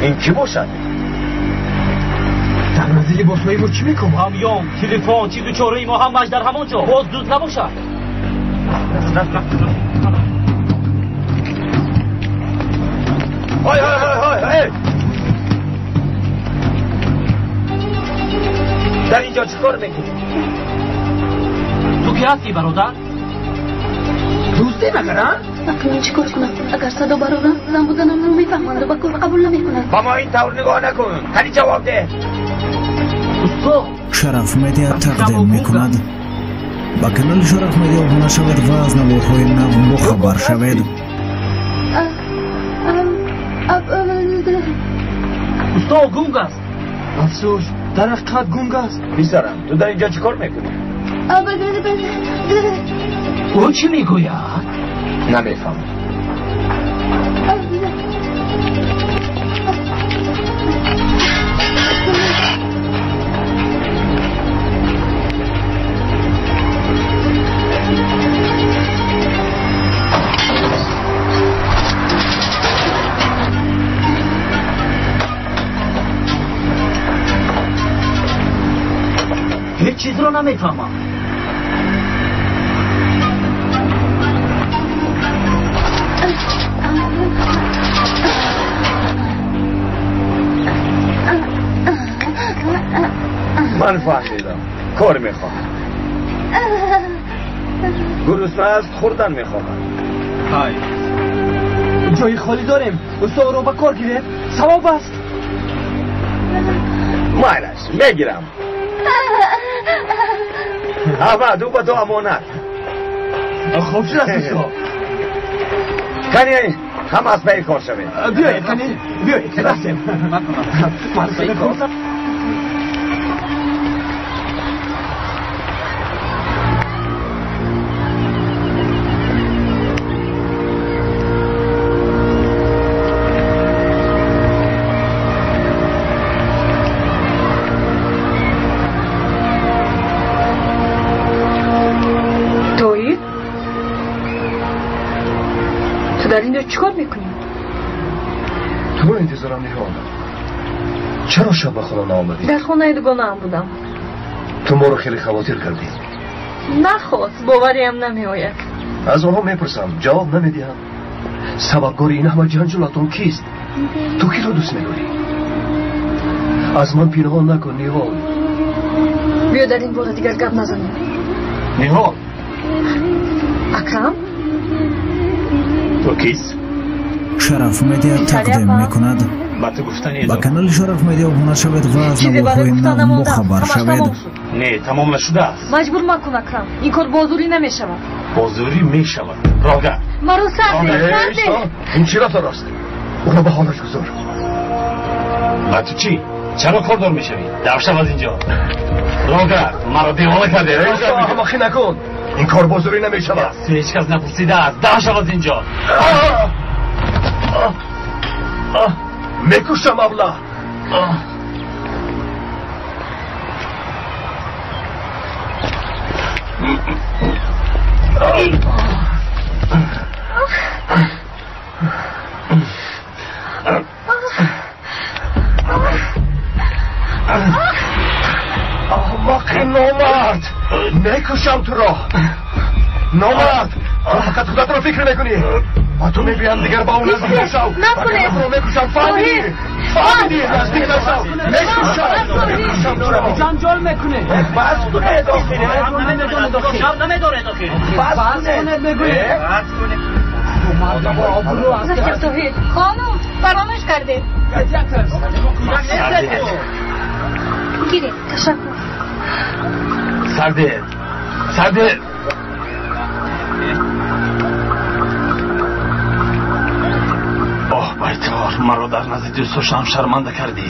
Ин чӣ бошад? Дар назди либосҳои мо чӣ мекунад? Ҳамён, телефон, чизу чораи мо ҳамааш дар ҳамон ҷо. Боз дуз набошад. Ҳой, ҳой, ҳой, ҳой, ҳой! Дар инҷо чӣ кор мекунӣ? Ту ки ҳастӣ, бародар? Дуздӣ магарам? Акнун чӣ кор кунам? Агар садо барорам, зан буданамро мефаҳманд ва ба кор қабул намекунанд. Ба мо ин тавр нигоҳ накун. Қани ҷавоб деҳ. Шараф Медиа тақдим мекунад. Ба канали Шараф Медиа обуна шавед ва аз наворҳои нав бохабар шавед. Усто гунг аст. Афсӯс, дар ҳақиқат гунг аст. Писарам, ту дар инҷо чӣ кор мекунӣ? Ӯ чӣ мегӯяд? Намефаҳмам. Ҳеҷ чизро намефаҳмам. Ман фаҳмидам. Кор мехоҳам. Гурусна аст, хӯрдан мехоҳам. Ҳай. Ҷои холӣ дорем. Усторо ба кор гиред. Савоб аст. Майлаш, мегирам. Аҳмад, ӯ ба ту амонат. Хуб шуд аст, усто. Кани, ҳама аз пайи кор шавед. Биёед, кани, биёед, рафтем. Ман пайи кор. Тоҳир, ту дар инҷо чӣ кор мекунӣ? Туро интизорам, Ниҳол. Чаро шаб ба хона наомадӣ? Дар хонаи дугонаам будам. Ту моро хеле хавотир кардӣ. Нахост, бовариам намеояд. Аз онҳо мепурсам, ҷавоб намедиҳам. Сабабгори ин ҳама ҷанҷолатон кист? Ту киро дӯст медорӣ? Аз ман пинҳон накун, Ниҳол. Биё дар ин бора дигар гап назанем. Ниҳол! Акрам? Ту кист? Шараф Медиа тақдим мекунад. Ба ту гуфтанӣ Ба канали Шараф Медиа обуна шавед ва аз Чизе барои наворҳои гуфтан нав намондааст. бохабар Ҳамаш шавед. тамом шуд. Не, тамом нашудааст. Маҷбур макун, Акрам. Ин кор бо зӯрӣ намешавад. Бо зӯрӣ мешавад. Рога. Маро сар деҳ, сар деҳ. Ин чӣ рафтор аст? Ӯро ба ҳолаш гузор. Ба ту чӣ? Чаро кордор мешавӣ? Давшав аз инҷо. Рога, маро девона кардӣ. Аҳмақӣ накун. Ин кор бо зӯрӣ намешавад. Ту ҳеҷ кас напурсидааст. Давшав аз инҷо. Мекушам, абла. Аҳмақи номард, мекушам туро. Номард, ту фақат худатро фикр мекунӣ. Ба ту мегӯям, дигар ба ӯ наздик нашав. Накунед. Туро мекушам, фаҳмидӣ? Фаҳмидӣ? Наздик нашав. Мекушам, мекушам туро. Ҷанҷол мекунед. Бас кунед, охир. Шаб намедоред, охир. Бас Бас кунед. кунед, мегӯед. Бас кунед. Обрӯ аст. Накар, Тоҳир. Хонум, фаромӯш кардед. Гиред, ташаккур. Сардед. Сардед. Оҳ, байтор, маро дар назди дӯстдоштаам шарманда кардӣ.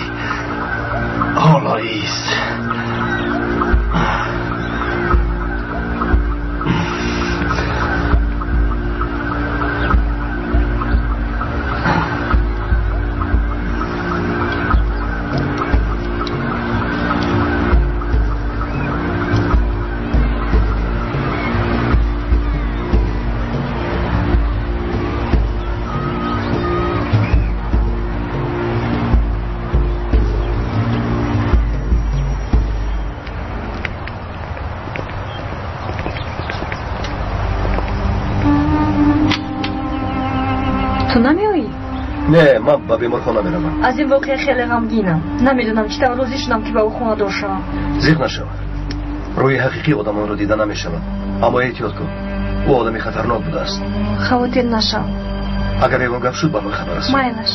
Ҳоло ист. Не, ман ба беморхона меравам. Аз ин воқеа хеле ғамгинам. Намедонам чӣ тавр розӣ шудам, ки ба ӯ хонадор шавам. Зиқ нашав. Рӯи ҳақиқии одамонро дида намешавад. Аммо эҳтиёт кун. Ӯ одами хатарнок будааст. Хавотир нашав. Агар ягон гап шуд, ба ман хабар расон. Майлаш.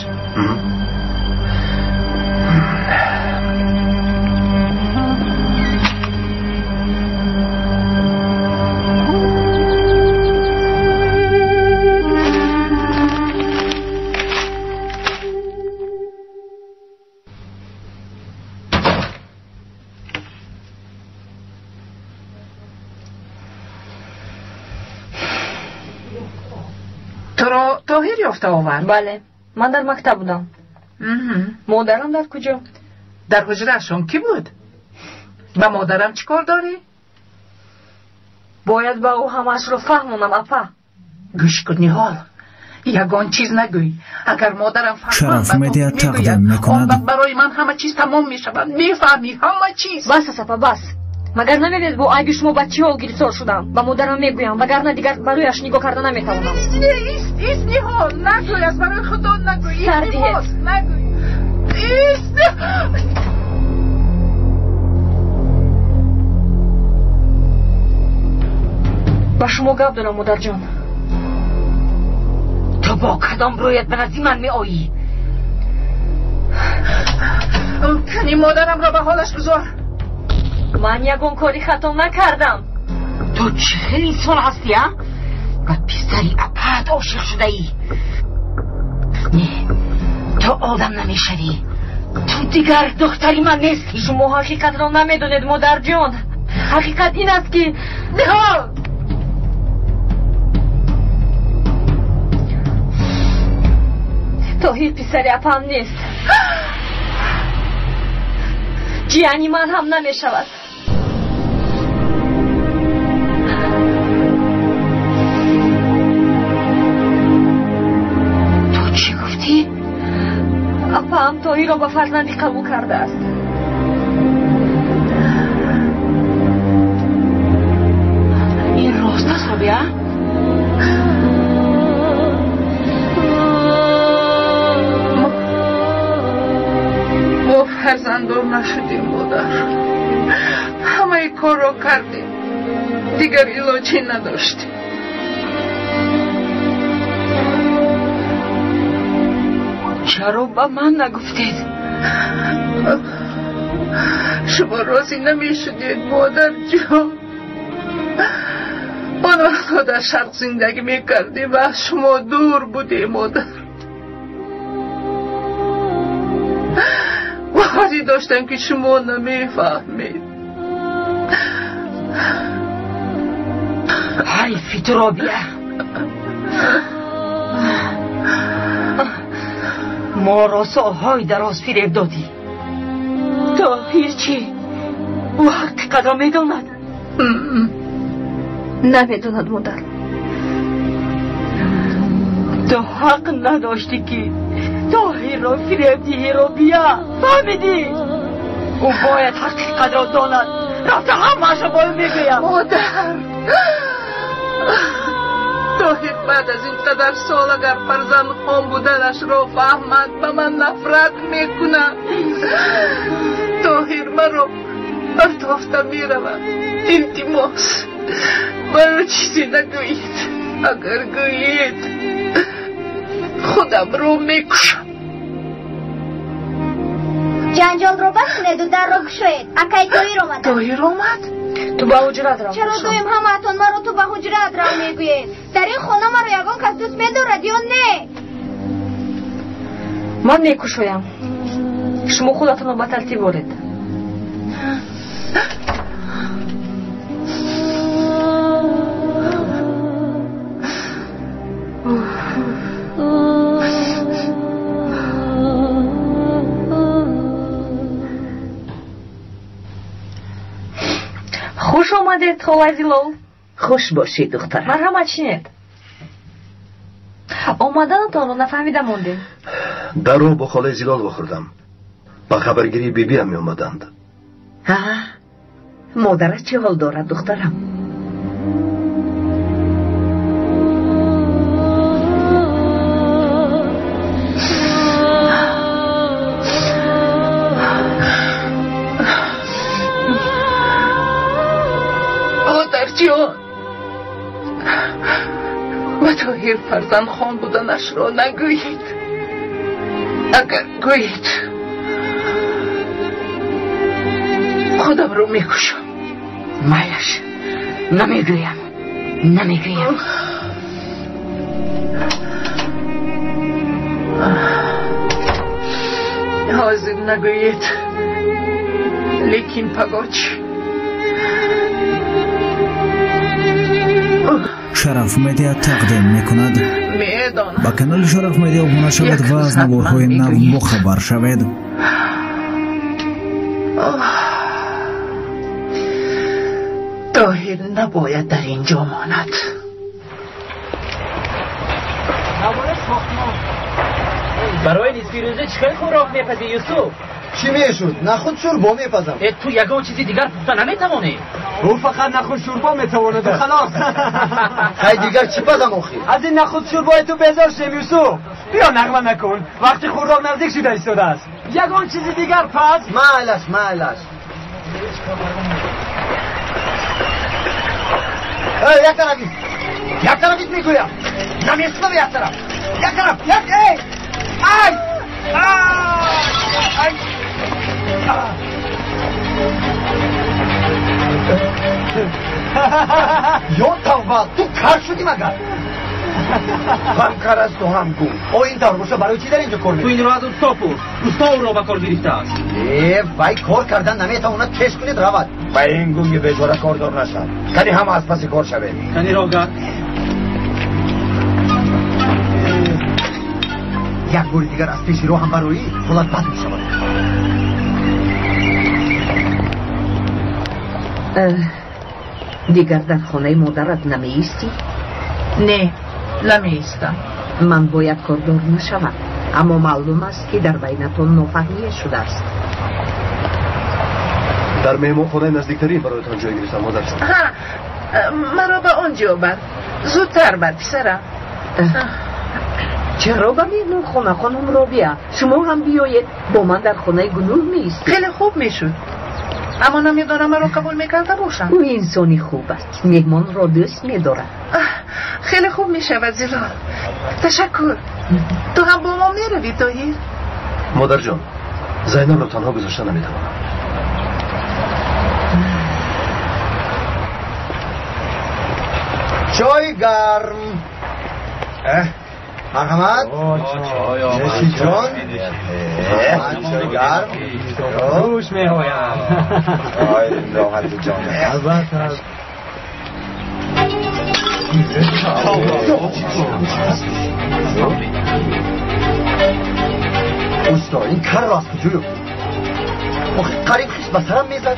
Тоҳир ёфта овард? Бале, ман дар мактаб будам. Модарам дар куҷо? Дар ҳуҷраашон кӣ буд? Ба модарам чӣ кор дорӣ? Бояд ба ӯ ҳамаашро фаҳмонам, апа. Гӯш кун, Ниҳол, ягон чиз нагӯй. Агар модарам Шараф Медиа тақдим мекунад. Он вақт барои ман ҳама чиз тамом мешавад. Мефаҳмӣ, ҳама чиз. Бас аст, апа, бас. Магар намебинед бо айби шумо ба чӣ ҳол гирифтор шудам? Ба модарам мегӯям, вагарна дигар барояш нигоҳ карда наметавонам. Ист, ист, Ниҳол, нагӯй, аз барои худо нагӯй. Сар диҳед. Нагӯй. Ист. Ба шумо гап дорам, модарҷон. Ту бо кадом рӯят ба назди ман меоӣ? Кани модарамро ба ҳолаш гузор. Ман ягон кори хато накардам. Ту чӣ хел инсон ҳастӣ, а? Ба писари апаат ошиқ шудаӣ. Не, ту одам намешавӣ. Ту дигар духтари ман нестӣ. Шумо ҳақиқатро намедонед, модарҷон. Ҳақиқат ин аст ки Ниҳол! Тоҳир писари апаам нест. Ҷияни ман ҳам намешавад. Ту чӣ гуфтӣ? Апаам Тоҳирро ба фарзандӣ қабул кардааст. Ин рост аст, Робиа? Мо фарзанддор нашудем, модар. Ҳамаи корро кардем, дигар илоҷе надоштем. Чаро ба ман нагуфтед? Шумо розӣ намешудед, модарҷон. Он вақтҳо дар шарқ зиндагӣ мекардем ва аз шумо дур будем, модар. Боварӣ доштам, ки шумо намефаҳмед. Ҳайфи ту, Робиа. Моро солҳои дароз фиреб додӣ. Тоҳир чӣ? Ӯ ҳақиқатро медонад? Намедонад, модар. Ту ҳақ надоштӣ, ки Тоҳирро фиреб диҳӣ, Робиа. Фаҳмидӣ? Ӯ бояд ҳақиқатро донад. Рафта ҳамаашро бо ӯ мегӯям. Модар, Тоҳир баъд аз ин қадар сол агар фарзандхон буданашро фаҳмад, ба ман нафрат мекунад. Тоҳир маро партофта меравад. Илтимос, маро чизе нагӯед. Агар гӯед, худамро мекушам. Ҷанҷолро бас кунеду дарро кушоед. Акай Тоҳир омада. Тоҳир омад? Ту ба ҳуҷрат рав. Чаро доим ҳамаатон маро ту ба ҳуҷрат рав мегӯед? Дар ин хона маро ягон кас дӯст медорад ё не? Ман мекушоям. Шумо худатонро ба тартиб оред. Хуш омадед, холаи Зилол. Хуш бошӣ, духтарам. Марҳамат, шинед. Омаданатонро нафаҳмида мондем. Дар роҳ бо холаи Зилол вохӯрдам. Ба хабаргирии бибиам меомаданд. Модарат чӣ ҳол дорад, духтарам? Модарҷон, ба Тоҳир фарзандхон буданашро нагӯед. Агар гӯед, худамро мекушам. Майлаш, намегӯям, намегӯям. Ҳозир нагӯед, лекин пагоҳ. Шараф Медиа тақдим мекунад. Ба канали Шараф Медиа обуна шавед ва аз наворҳои нав бохабар шавед. Тоҳир набояд дар ин ҷо монад. Барои нисфи рӯза чӣ хел хӯрок мепазӣ, Юсуф? Чӣ мешуд? Нахуд шӯрбо мепазам. Ту ягон чизи дигар пухта наметавонӣ? Ӯ фақат нахуд шӯрбо метавонад, халос. Ҳай, дигар чӣ пазам охир? Аз ин нахуд шӯрбои ту безор шудем, Юсуф. Биё нағма накун, вақти хӯрок наздик шуда истодааст. Ягон чизи дигар паз. Майлаш, майлаш. Як тараф, як тараф мегӯям. Намешунавӣ, як тараф, як тараф, як, эй! Ай! Ай! Ё тавба, ту кар шудӣ магар? Ҳам кар асту ҳам гунг. О, ин тавр боша, барои чӣ дар инҷо кор мекунӣ? Ту инро аз усто пурс. Усто ӯро ба кор гирифтааст. Э, вай кор кардан наметавонад, пеш кунед равад. Ба ин гунги бечора кордор нашав. Кани ҳама аз паси кор шавед. Кани рогар. Як бори дигар аз пеши роҳам бароӣ, ҳолат бад мешавад. Дигар дар хонаи модарат намеистӣ? Не, намеистам. Ман бояд кордор нашавам, аммо маълум аст, ки дар байнатон нофаҳмие шудааст. Дар меҳмонхонаи наздиктарин бароятон ҷой гирифтам, модарҷон. Ҳа, маро ба он ҷо бар. Зудтар бар, писарам. Чаро ба меҳмонхона, хонум Робия? Шумо ҳам биёед, бо ман дар хонаи Гулнур меистед. Хеле хуб мешуд, аммо намедонам маро қабул мекарда бошам. Ӯ инсони хуб аст, меҳмонро дӯст медорад. Хеле хуб мешавад, Зилол. Ташаккур. Ту ҳам бо мо меравӣ, Тоҳир? Модарҷон, Зайнабро танҳо гузошта наметавонам. Чой гарм. Марҳамат. Нӯшиҷон. Чой гарм. Гӯш меоям. Ой, роҳати ҷон. Албатта. Усто, ин карро аз куҷо ёфтӣ? Охи қариб хис ба сарам мезад.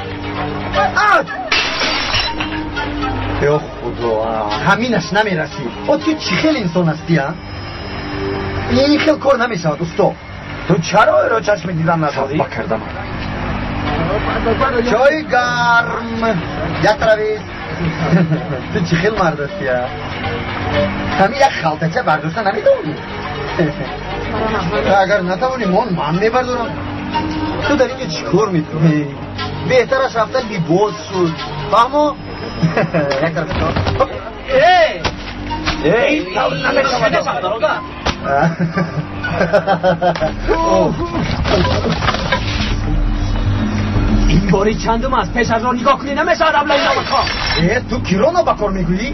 Ё Худо, ҳаминаш намерасид. О, ту чӣ хел инсон ҳастӣ, а? Ин хел кор намешавад, усто. Ту чаро эро чашми дидан надорӣ? Ба кардам. Чой гарм. Як тарафист. Ту чӣ хел мард ҳастӣ, а? Ҳамин як халтача бардошта наметавонӣ? Агар натавонӣ, мон ман мебардорам. Ту дар инҷо чӣ кор мекунӣ? Беҳтараш рафта либос шуд. Фаҳмо? Як тараф. Эй! Эй, тавр намешавад, бародар. Ин бори чандум аст, пеш аз он нигоҳ кунӣ намешавад, аблаи нобакор. Э, ту киро нобакор мегӯӣ?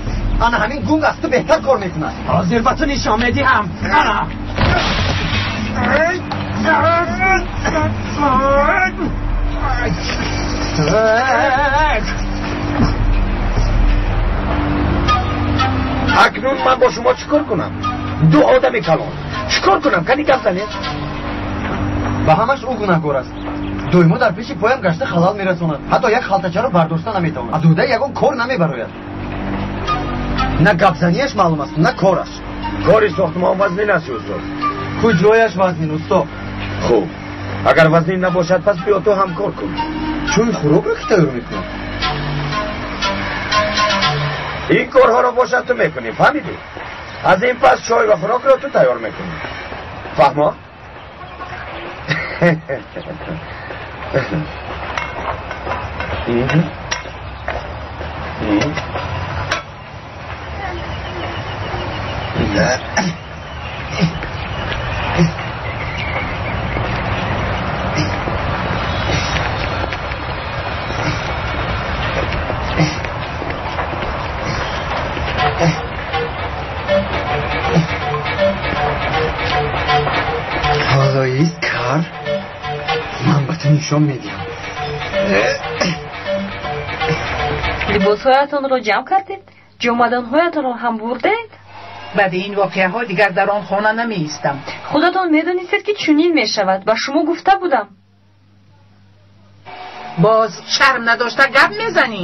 Ана ҳамин гунг аз ту беҳтар кор мекунад. Ҳозир ба ту нишон медиҳам. Ана. Акнун ман бо шумо чӣ кор кунам? Ду одами калон. Чӣ кор кунам? Кани гап занед. Ба ҳамаш ӯ гунаҳкор аст. Доимо дар пеши поям гашта халал мерасонад. Ҳатто як халтачаро бардошта наметавонад. Аз уҳдаи ягон кор намебарояд. На гапзанияш маълум аст, на кораш. Кори сохтмон вазнин аст, Юсуф. Куҷояш вазнин, усто? Хуб, агар вазнин набошад, пас биё ту ҳам кор кун. Чун хӯрокро ки тайёр мекунад? Ин корҳоро бошад ту мекунӣ, фаҳмидӣ? Аз ин пас чой ва хӯрокро ту тайёр мекунӣ. Фаҳмо? ҳоло ист кар, ман ба ту нишон медиҳам. Либосҳоятонро ҷамъ кардед? Ҷомадонҳоятонро ҳам бурдед? Баъди ин воқеаҳо дигар дар он хона намеистам. Худатон медонистед, ки чунин мешавад. Ба шумо гуфта будам. Боз шарм надошта гап мезанӣ?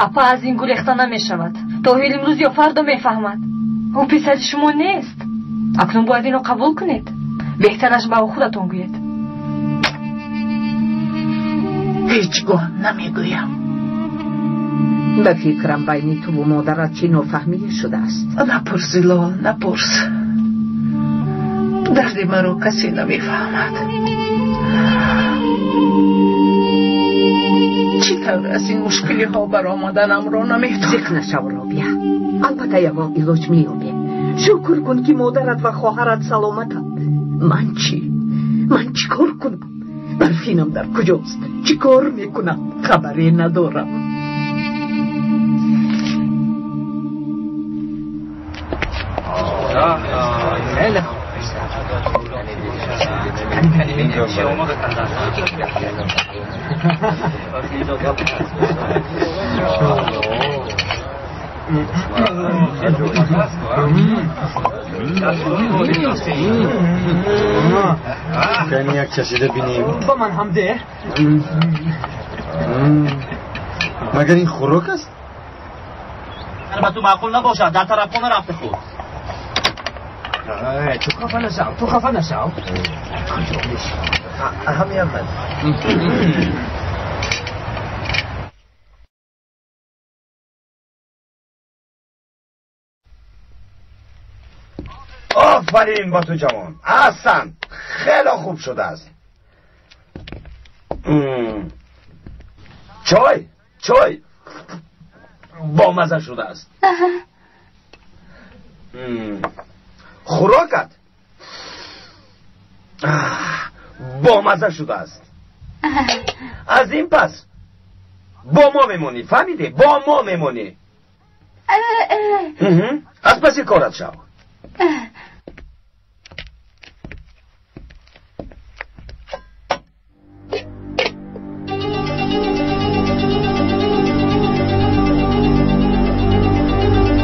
Апа аз ин гурехта намешавад. Тоҳир имрӯз ё фардо мефаҳмад. Ӯ писари шумо нест. Акнун бояд инро қабул кунед. Беҳтараш ба ӯ худатон гӯед. Ҳеҷ гоҳ намегӯям. Ба фикрам байни туву модарат чӣ нофаҳмие шудааст. Напурс, Зилол, напурс. Дарди маро касе намефаҳмад. Чӣ тавр аз ин мушкилиҳо баромаданамро намедонам. Зиқ нашав, Робия. Албатта ягон илоҷ меёбем. Шукр кун, ки модарат ва хоҳарат саломатанд. Ман чӣ? Ман чӣ кор кунам? Барфинам дар куҷост? Чӣ кор мекунам? Хабаре надорам. خیلی خوب. یعنی یک چشیده بینیم. با من هم ده. مگر این خوراک است؟ با تو معقول نباشد. در طرف خانه رفته خود. تو خفه نشو، تو خفه نشو. همین من. آفرین با تو جوان، احسن، خیلی خوب شده است. چای چای با مزه شده است. خوراکت با مزه شده است. از این پس با ما میمونی، فهمیدی؟ با ما میمونی. از پس کارت شو.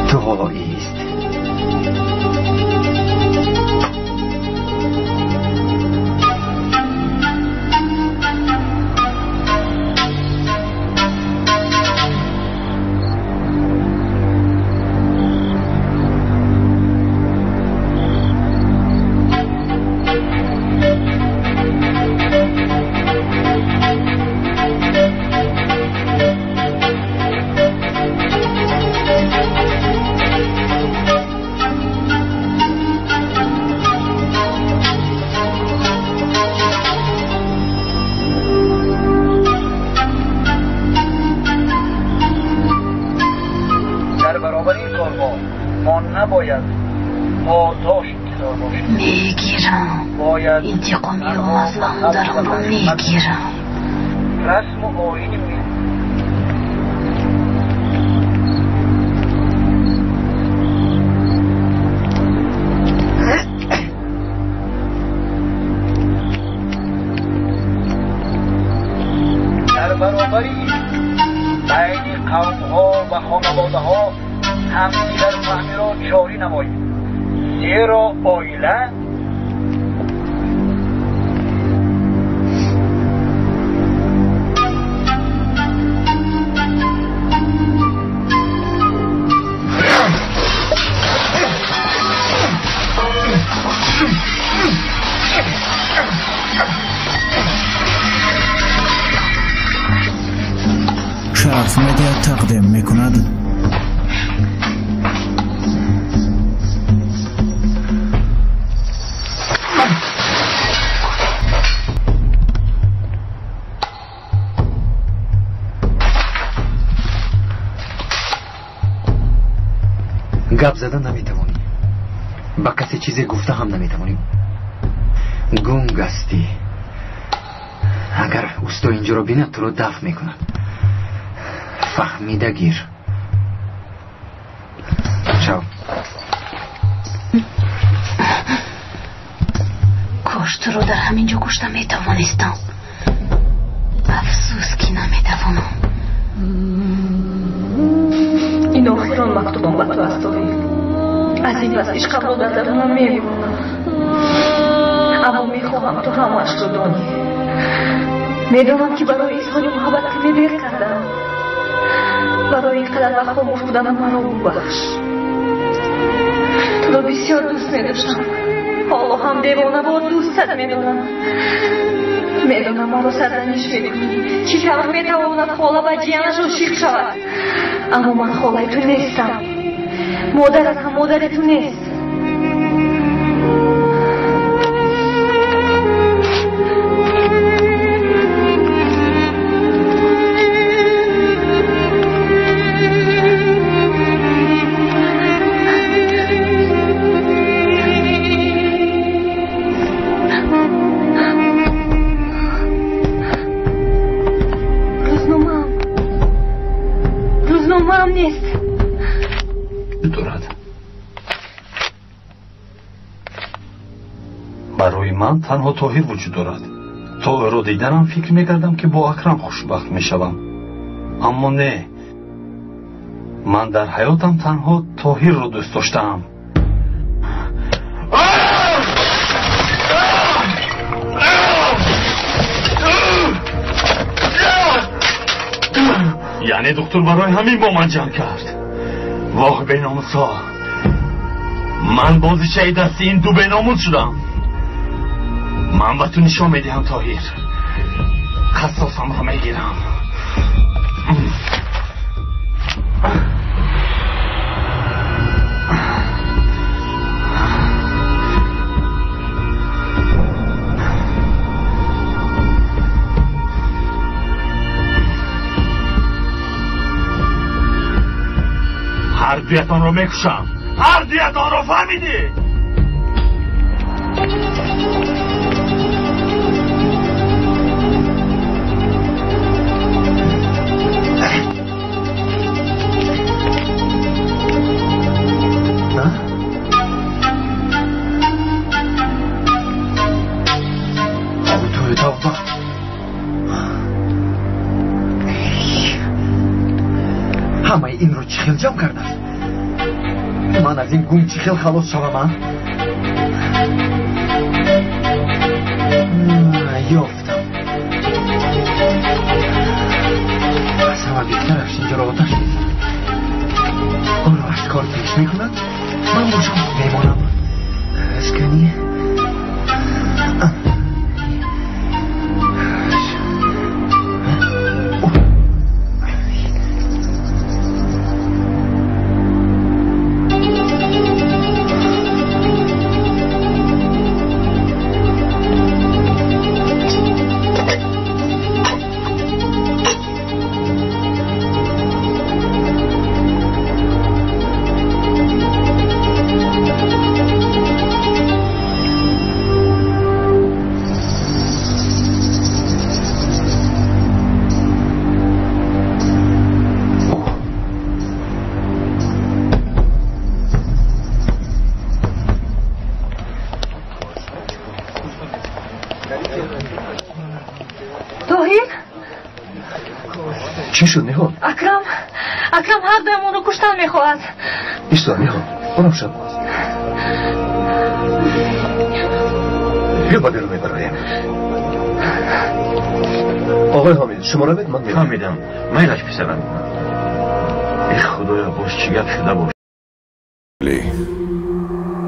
تو حالا ایست. انتقامی از مادرم رو میگیرم. رسم و آیین در برابری بین قوم‌ها و خانواده‌ها همدیگر فهمی را جاری نماییم، زیرا عائله شرف مدیا تقدیم میکند. گپ زدن نمیتوانی. Ба касе чизе гуфта ҳам наметавонӣ. Гунг ҳастӣ. Агар усто инҷоро бинад, туро дафт мекунад. Фаҳмида гир. Чао. Кош туро дар ҳамин ҷо кушта метавонистам. Афсӯс, ки наметавонам. Ин охирон мактубам ба ту аст, Тоҳир. Аз ин пас ишқамро дар дарунам мемонам. Аммо мехоҳам ту ҳамаашро донӣ. Медонам, ки барои изҳори муҳаббат каме дер кардам. Барои ин қадар вақт хомӯш буданам маро бубахш. Туро бисёр дӯст медоштам. Ҳоло ҳам девонавор дӯстат медорам. Медонам, маро сарзаниш мекунӣ. Чӣ тавр метавонад хола ба ҷиянаш ошиқ шавад? Аммо ман холаи ту нестам. Модарат ҳам модари ту нест. Рӯзномаам нест. Дорад. Барои ман танҳо Тоҳир вуҷуд дорад. То ӯро диданам фикр мекардам, ки бо Акрам хушбахт мешавам. Аммо не, ман дар ҳаётам танҳо Тоҳирро дӯст доштаам. Яъне доктор барои ҳамин бо ман ҷанг кард. Воҳ, беномусо! Ман бозичаи дасти ин ду беномус шудам. Ман ба ту нишон медиҳам, Тоҳир. Қассосамро мегирам. Ҳар дуятонро мекушам. Ҳар дуятонро, фаҳмидӣ? Тавба! Ҳамаи инро чӣ хел ҷамъ кардам? Ман аз ин гум чӣ хел халос шавам, а? Ёфтам. Аз ҳама беҳтараш инҷоро оташ мезанам. Ӯро аз кор пеш мекунад, ман бошам мемонам. Аскани. Тоҳир? Чӣ шуд, Ниҳол? Акрам, Акрам ҳар дуямонро куштан мехоҳад. Исто, Ниҳол, ором шав. Биё, ба берун мебароем. Оғои Ҳомид, шумо равед, ман меравам. Фаҳмидам. Майлаш, писарам. Э, Худоё, боз чӣ гап шуда бош?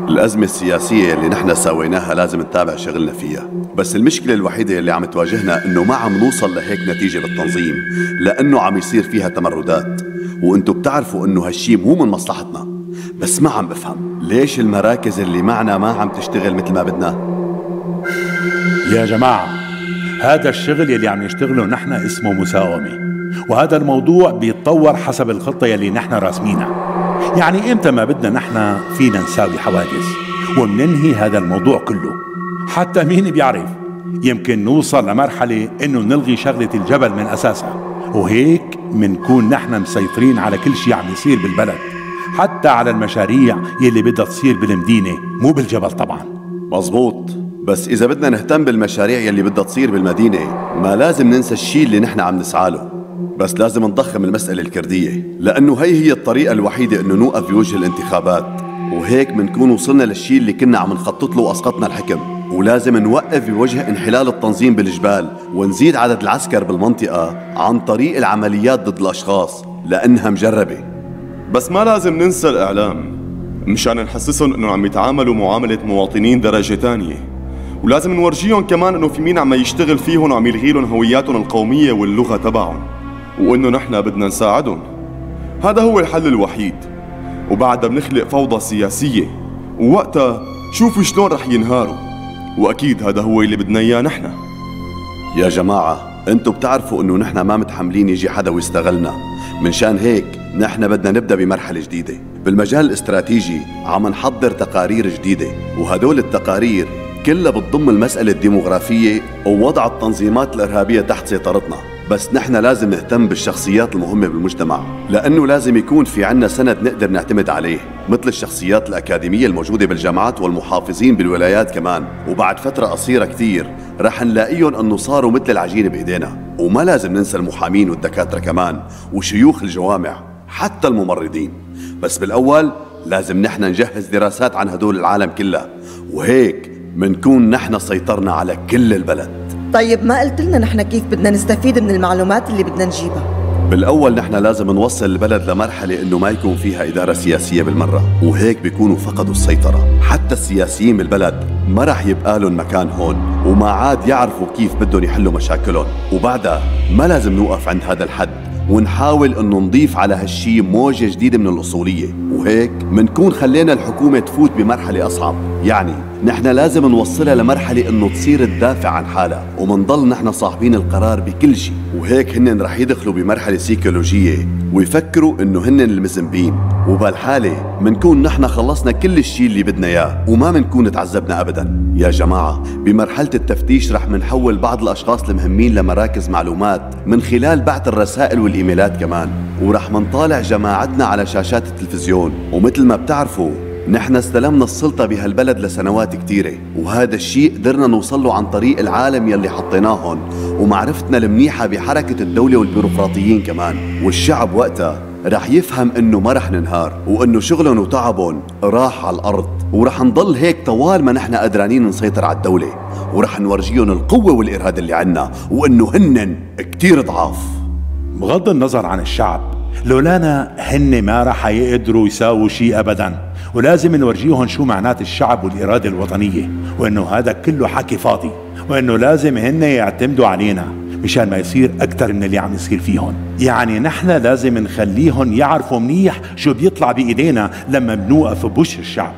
الأزمة السياسية اللي نحن سويناها لازم نتابع شغلنا فيها، بس المشكلة الوحيدة اللي عم تواجهنا إنه ما عم نوصل لهيك نتيجة بالتنظيم، لأنه عم يصير فيها تمردات، وإنتم بتعرفوا إنه هالشي مو من مصلحتنا، بس ما عم بفهم ليش المراكز اللي معنا ما عم تشتغل مثل ما بدنا؟ يا جماعة، هذا الشغل يلي عم نشتغله نحن اسمه مساومة، وهذا الموضوع بيتطور حسب الخطة يلي نحن راسمينها. يعني امتى ما بدنا نحن فينا نساوي حواجز، ومننهي هذا الموضوع كله. حتى مين بيعرف، يمكن نوصل لمرحلة إنه نلغي شغلة الجبل من أساسها، وهيك منكون نحن مسيطرين على كل شيء عم يصير بالبلد، حتى على المشاريع يلي بدها تصير بالمدينة مو بالجبل طبعا. مزبوط، بس إذا بدنا نهتم بالمشاريع يلي بدها تصير بالمدينة ما لازم ننسى الشيء اللي نحن عم نسعى له، بس لازم نضخم المسألة الكردية، لأنه هي الطريقة الوحيدة إنه نوقف بوجه الانتخابات، وهيك منكون وصلنا للشيء اللي كنا عم نخطط له وأسقطنا الحكم. ولازم نوقف بوجه انحلال التنظيم بالجبال ونزيد عدد العسكر بالمنطقة عن طريق العمليات ضد الأشخاص لأنها مجربة. بس ما لازم ننسى الإعلام مشان نحسسهم إنه عم يتعاملوا معاملة مواطنين درجة تانية، ولازم نورجيهم كمان إنه في مين عم يشتغل فيهم وعم يلغي لهم هوياتهم القومية واللغة تبعهم، وإنه نحن بدنا نساعدهم. هذا هو الحل الوحيد، وبعدها بنخلق فوضى سياسية، ووقتها شوفوا شلون رح ينهاروا، وأكيد هذا هو اللي بدنا إياه نحن. يا جماعة، أنتم بتعرفوا إنه نحن ما متحملين يجي حدا ويستغلنا، منشان هيك نحن بدنا نبدأ بمرحلة جديدة. بالمجال الاستراتيجي عم نحضر تقارير جديدة، وهدول التقارير كلها بتضم المسألة الديموغرافية ووضع التنظيمات الإرهابية تحت سيطرتنا. بس نحن لازم نهتم بالشخصيات المهمة بالمجتمع، لأنه لازم يكون في عنا سند نقدر نعتمد عليه، مثل الشخصيات الأكاديمية الموجودة بالجامعات والمحافظين بالولايات كمان. وبعد فترة قصيرة كتير رح نلاقيهم أنه صاروا مثل العجين بإيدينا. وما لازم ننسى المحامين والدكاترة كمان وشيوخ الجوامع، حتى الممرضين. بس بالأول لازم نحن نجهز دراسات عن هدول العالم كلها، وهيك منكون نحن سيطرنا على كل البلد. طيب ما قلت لنا نحن كيف بدنا نستفيد من المعلومات اللي بدنا نجيبها؟ بالأول نحن لازم نوصل البلد لمرحلة إنه ما يكون فيها إدارة سياسية بالمرة، وهيك بيكونوا فقدوا السيطرة. حتى السياسيين بالبلد ما رح يبقى لهم مكان هون، وما عاد يعرفوا كيف بدهم يحلوا مشاكلهم. وبعدها ما لازم نوقف عند هذا الحد، ونحاول إنه نضيف على هالشي موجة جديدة من الأصولية، وهيك منكون خلينا الحكومة تفوت بمرحلة أصعب. يعني نحن لازم نوصلها لمرحلة إنه تصير تدافع عن حالها، ومنضل نحن صاحبين القرار بكل شيء. وهيك هن رح يدخلوا بمرحلة سيكولوجية ويفكروا إنه هن المذنبين، وبهالحالة منكون نحن خلصنا كل الشيء اللي بدنا إياه وما منكون تعذبنا أبدا. يا جماعة، بمرحلة التفتيش رح منحول بعض الأشخاص المهمين لمراكز معلومات من خلال بعث الرسائل والإيميلات كمان، ورح منطالع جماعتنا على شاشات التلفزيون. ومثل ما بتعرفوا نحن استلمنا السلطة بهالبلد لسنوات كتيرة، وهذا الشيء قدرنا نوصله عن طريق العالم يلي حطيناهم ومعرفتنا المنيحة بحركة الدولة والبيروقراطيين كمان. والشعب وقتها رح يفهم انه ما رح ننهار، وانه شغلهم وتعبهم راح على الارض، ورح نضل هيك طوال ما نحن قدرانين نسيطر على الدولة، ورح نورجيهم القوة والإرادة اللي عنا، وانه هنن كتير ضعاف. بغض النظر عن الشعب، لولانا هن ما رح يقدروا يساووا شيء ابدا، ولازم نورجيهم شو معنات الشعب والإرادة الوطنية، وإنه هذا كله حكي فاضي، وإنه لازم هن يعتمدوا علينا مشان ما يصير أكثر من اللي عم يصير فيهم. يعني نحن لازم نخليهم يعرفوا منيح شو بيطلع بإيدينا لما بنوقف بوش الشعب،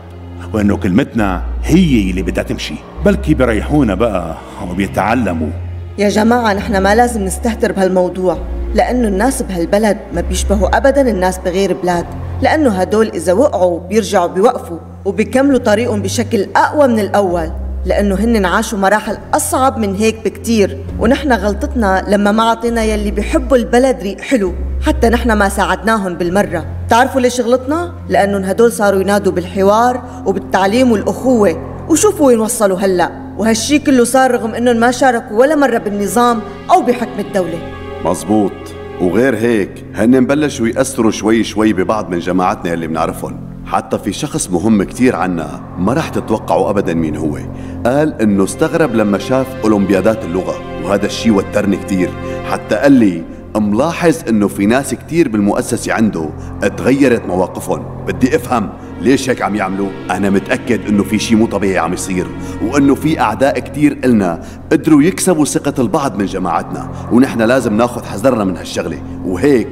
وإنه كلمتنا هي اللي بدها تمشي. بلكي بريحونا بقى وبيتعلموا. يا جماعة، نحن ما لازم نستهتر بهالموضوع، لأنه الناس بهالبلد ما بيشبهوا أبداً الناس بغير بلاد، لأنه هدول إذا وقعوا بيرجعوا بيوقفوا وبيكملوا طريقهم بشكل أقوى من الأول، لأنه هن عاشوا مراحل أصعب من هيك بكتير. ونحن غلطتنا لما ما عطينا يلي بيحبوا البلد ريق حلو، حتى نحن ما ساعدناهم بالمرة. تعرفوا ليش غلطنا؟ لأنه هدول صاروا ينادوا بالحوار وبالتعليم والأخوة، وشوفوا وين وصلوا هلأ. وهالشي كله صار رغم أنهم ما شاركوا ولا مرة بالنظام أو بحكم الدولة. مزبوط. وغير هيك هن بلشوا يأثروا شوي شوي ببعض من جماعتنا اللي بنعرفهم. حتى في شخص مهم كتير عنا ما رح تتوقعوا أبدا مين هو، قال إنه استغرب لما شاف أولمبيادات اللغة، وهذا الشيء وترني كتير. حتى قال لي ملاحظ إنه في ناس كتير بالمؤسسة عنده تغيرت مواقفهم. بدي أفهم ليش هيك عم يعملوا. أنا متأكد إنه في شيء مو طبيعي عم يصير، وإنه في أعداء كتير إلنا قدروا يكسبوا ثقة البعض من جماعتنا، ونحن لازم ناخذ حذرنا من هالشغلة. وهيك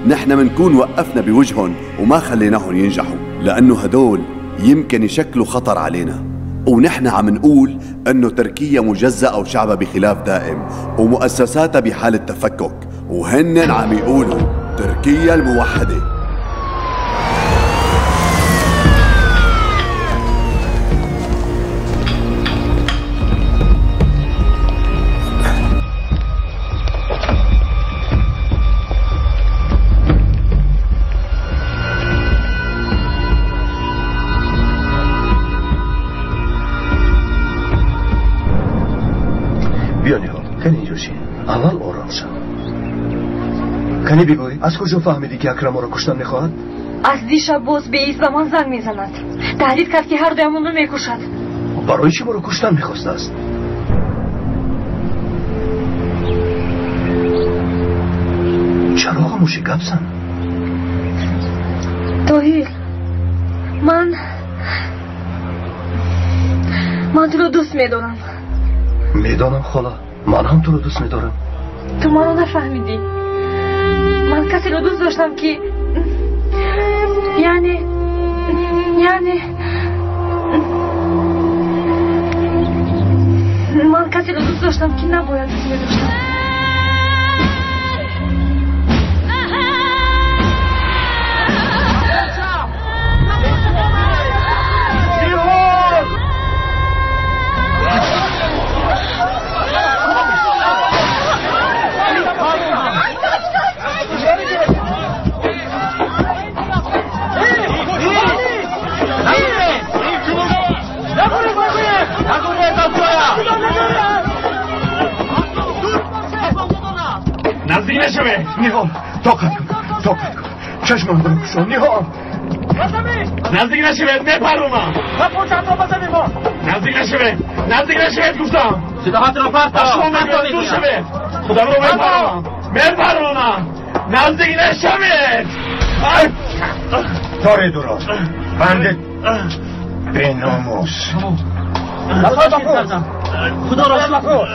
نحن منكون وقفنا بوجههم وما خليناهم ينجحوا، لأنه هدول يمكن يشكلوا خطر علينا. ونحن عم نقول إنه تركيا مجزأة وشعبها بخلاف دائم ومؤسساتها بحالة تفكك، وهن عم يقولوا تركيا الموحدة. Кани инҷо шин, аввал ором шав. Кани бигӯй, аз куҷо фаҳмидӣ ки Акрам моро куштан мехоҳад? Аз дишаб боз беист ба ман занг мезанад. Таҳдид кард, ки ҳар дуямонро мекушад. Барои чӣ моро куштан мехостааст? Чаро хомӯшӣ, гап зан. Тоҳир, ман туро дӯст медорам. Медонам, хола, ман ҳам туро дӯст медорам. Ту маро нафаҳмидӣ. Ман касеро дӯст доштам, ки яъне ман касеро дӯст доштам, ки набояд дӯст медоштам. Наздик нашавед. Ниҳол, тоқат кун, тоқат кун. Чашмамро кушо, Ниҳол. Наздик нашавед, мепарунам. Наздик нашавед, наздик нашавед гуфтам. Силоҳатро партов. Шумо мегӯед дур шавед. Худамро мепарунам, мепарунам. Наздик нашавед. Торе дуро, банде беномус. Худоро шукр.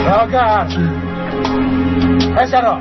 Рогар, писаро.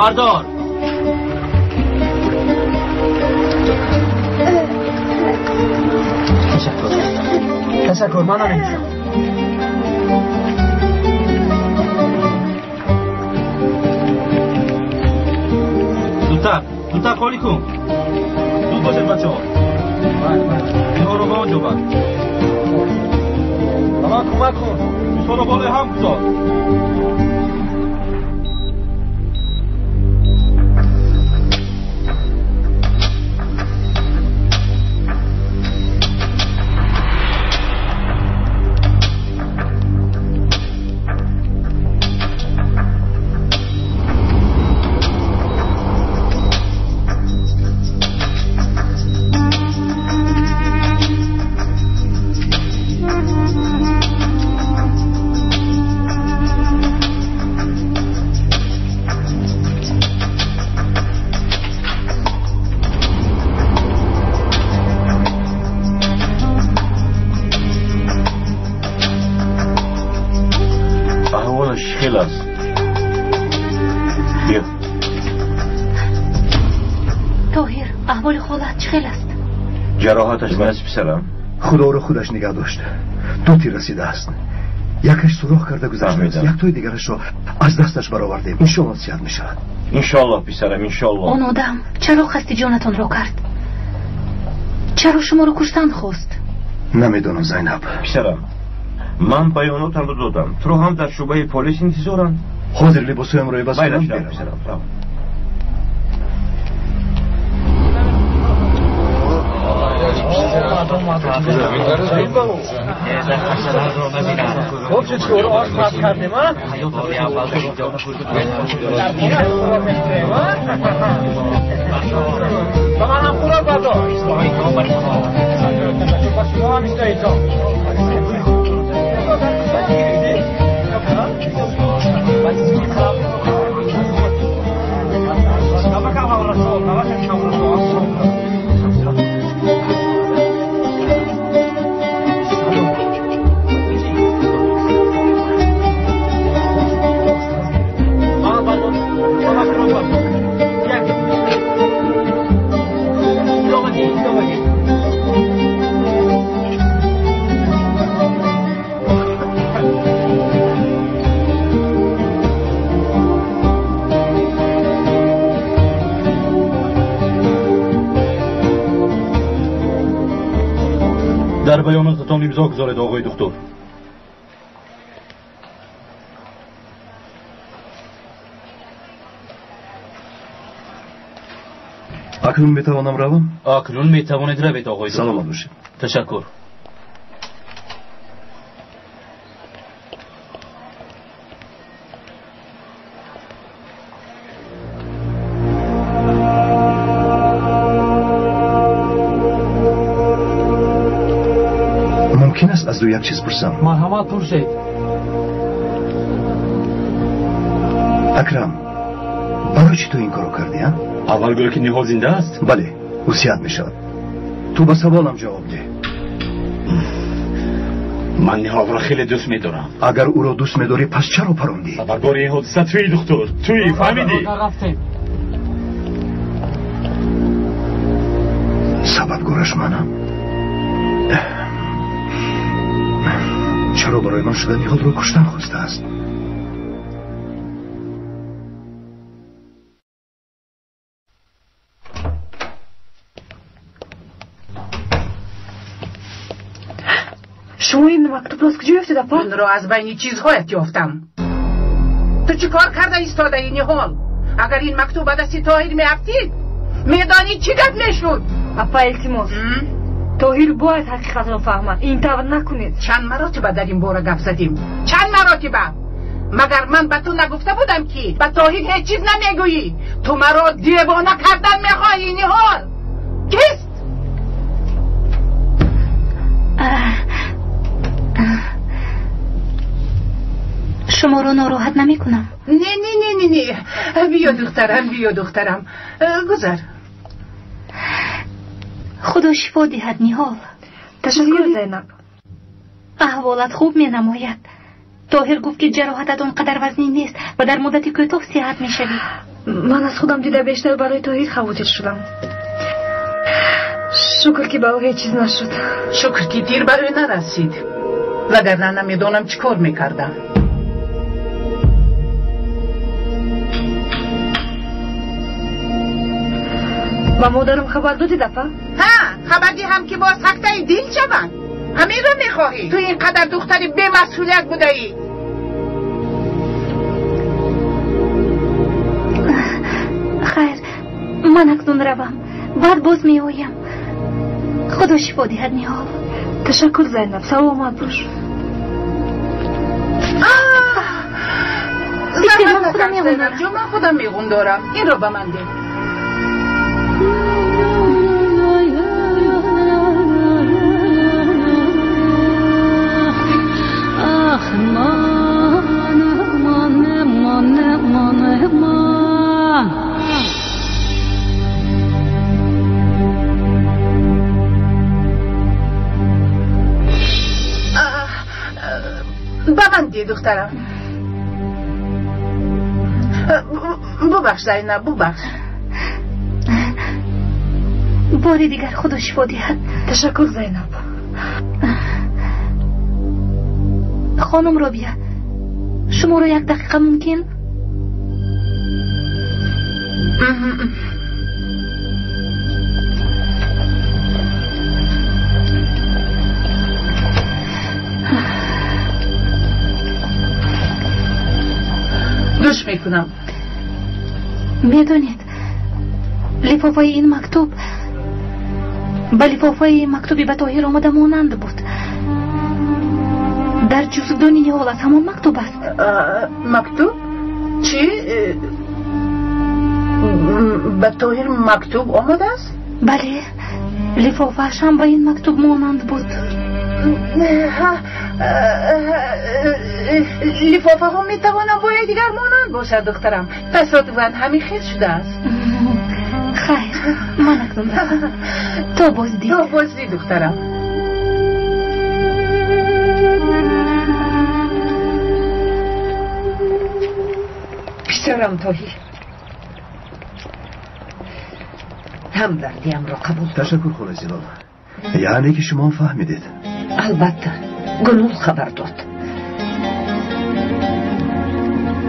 بردار. تشکر، من هم اینجا. زودتر زودتر خالی کن. زود باشید بچه ها. اینها رو به آنجا بر. به من کمک کن. دوستان رو بالای هم گذار. ҷароҳаташ бас, писарам. Худоро худаш нигаҳ дошта. Ду тир расидааст. Якаш сурох карда гузаштааст, яктои дигарашро аз дасташ баровардем. Иншоалло сиҳат мешавад. Иншоалло, писарам, иншоалло. Он одам чаро қасди ҷонатонро кард? Чаро шуморо куштан хост? Намедонам, Зайнаб. Писарам, ман баёнотамро додам. Туро ҳам дар шӯъбаи полис интизоранд. Ҳозир либосҳоямро иваз кунам. Писарам, рав. خب چطور آش پس کردیم ها؟ با من هم خوراک بردار. با شما هم ایستا. Дар баёнотатон имзо гузоред, оғои духтур. Акнун метавонам равам? Акнун метавонед равед, оғои духтур. Саломат бошед. Ташаккур. Мумкин аст аз ӯ як чиз пурсам? Марҳамат, пурсед. Акрам, барои чӣ ту ин корро кардӣ, а? Аввал гӯё ки Ниҳол зинда аст? Бале, ӯ сиҳат мешавад. Ту ба саволам ҷавоб деҳ. Ман Ниҳолро хеле дӯст медорам. Агар ӯро дӯст медорӣ, пас чаро парондӣ? Сабабгори ин ҳодиса туӣ, духтур, туӣ, фаҳмидӣ? Сабабгораш манам? Чаро барои ман шуда Ниҳолро куштан хостааст? Шумо ин мактубро аз куҷо ёфтед, апа? Инро аз байни чизҳоят ёфтам. Ту чӣ кор карда истодаӣ, Ниҳол? Агар ин мактуб ба дасти Тоҳир меафтид, медонӣ чӣ гап мешуд? Апа, илтимос, Тоҳир бояд ҳақиқатро фаҳмад. Ин тавр накунед. Чанд маротиба дар ин бора гап задем? Чанд маротиба? Магар ман ба ту нагуфта будам, ки ба Тоҳир ҳеҷ чиз намегӯӣ? Ту маро девона кардан мехоҳӣ, Ниҳол. Кист? Шуморо нороҳат намекунам. Не, не, не, не, не. Биё, духтарам, биё, духтарам, гузар. Худо шифо диҳад, Ниҳол. Ташаккур, Зайнаб. Аҳволат хуб менамояд. Тоҳир гуфт, ки ҷароҳатат он қадар вазнин нест ва дар муддати кӯтоҳ сиҳат мешавӣ. Ман аз худам дида бештар барои Тоҳир хавотир шудам. Шукр, ки ба ӯ ҳеҷ чиз нашуд. Шукр, ки тир ба ӯ нарасид, вагарна намедонам чӣ кор мекардам. Ба модарам хабар додед, апа? Ҳа, хабар диҳам, ки боз сактаи дил шаванд. Ҳаминро мехоҳӣ? Ту ин қадар духтари бемасъулият будаӣ. Хайр, ман акнун равам, баъд боз меоям. Худо шифо диҳад, Ниҳол. Ташаккур, Зайнаб, саломат бош. Заҳмат накаш, Зайнаб ҷон, ман худам меғундорам. Инро ба ман деҳ. Ба ман деҳ, духтарам. Бубахш, Зайнаб, бубахш. Бори дигар худо шифо диҳад. Ташаккур, Зайнаб. Хонум Робия, шуморо як дақиқа мумкин? Гӯш мекунам. Медонед, лифофаи ин мактуб ба лифофаи мактуби ба Тоҳир омада монанд буд. Дар ҷуздони Ниҳол аз ҳамон мактуб аст. Мактуб? Чӣ? Ба Тоҳир мактуб омадааст? Бале, лифофааш ҳам ба ин мактуб монанд буд. Лифофаҳо метавонанд бо якдигар монанд бошад, духтарам. Тасодуфан ҳамин хел шудааст. Хайр, ман акнун равам. То боздид. То боздид, духтарам. Писарам Тоҳир, ҳамдардиамро қабул. Ташаккур, холаи Зилол. Яъне ки шумо фаҳмидед? Албатта, Гулнур хабар дод.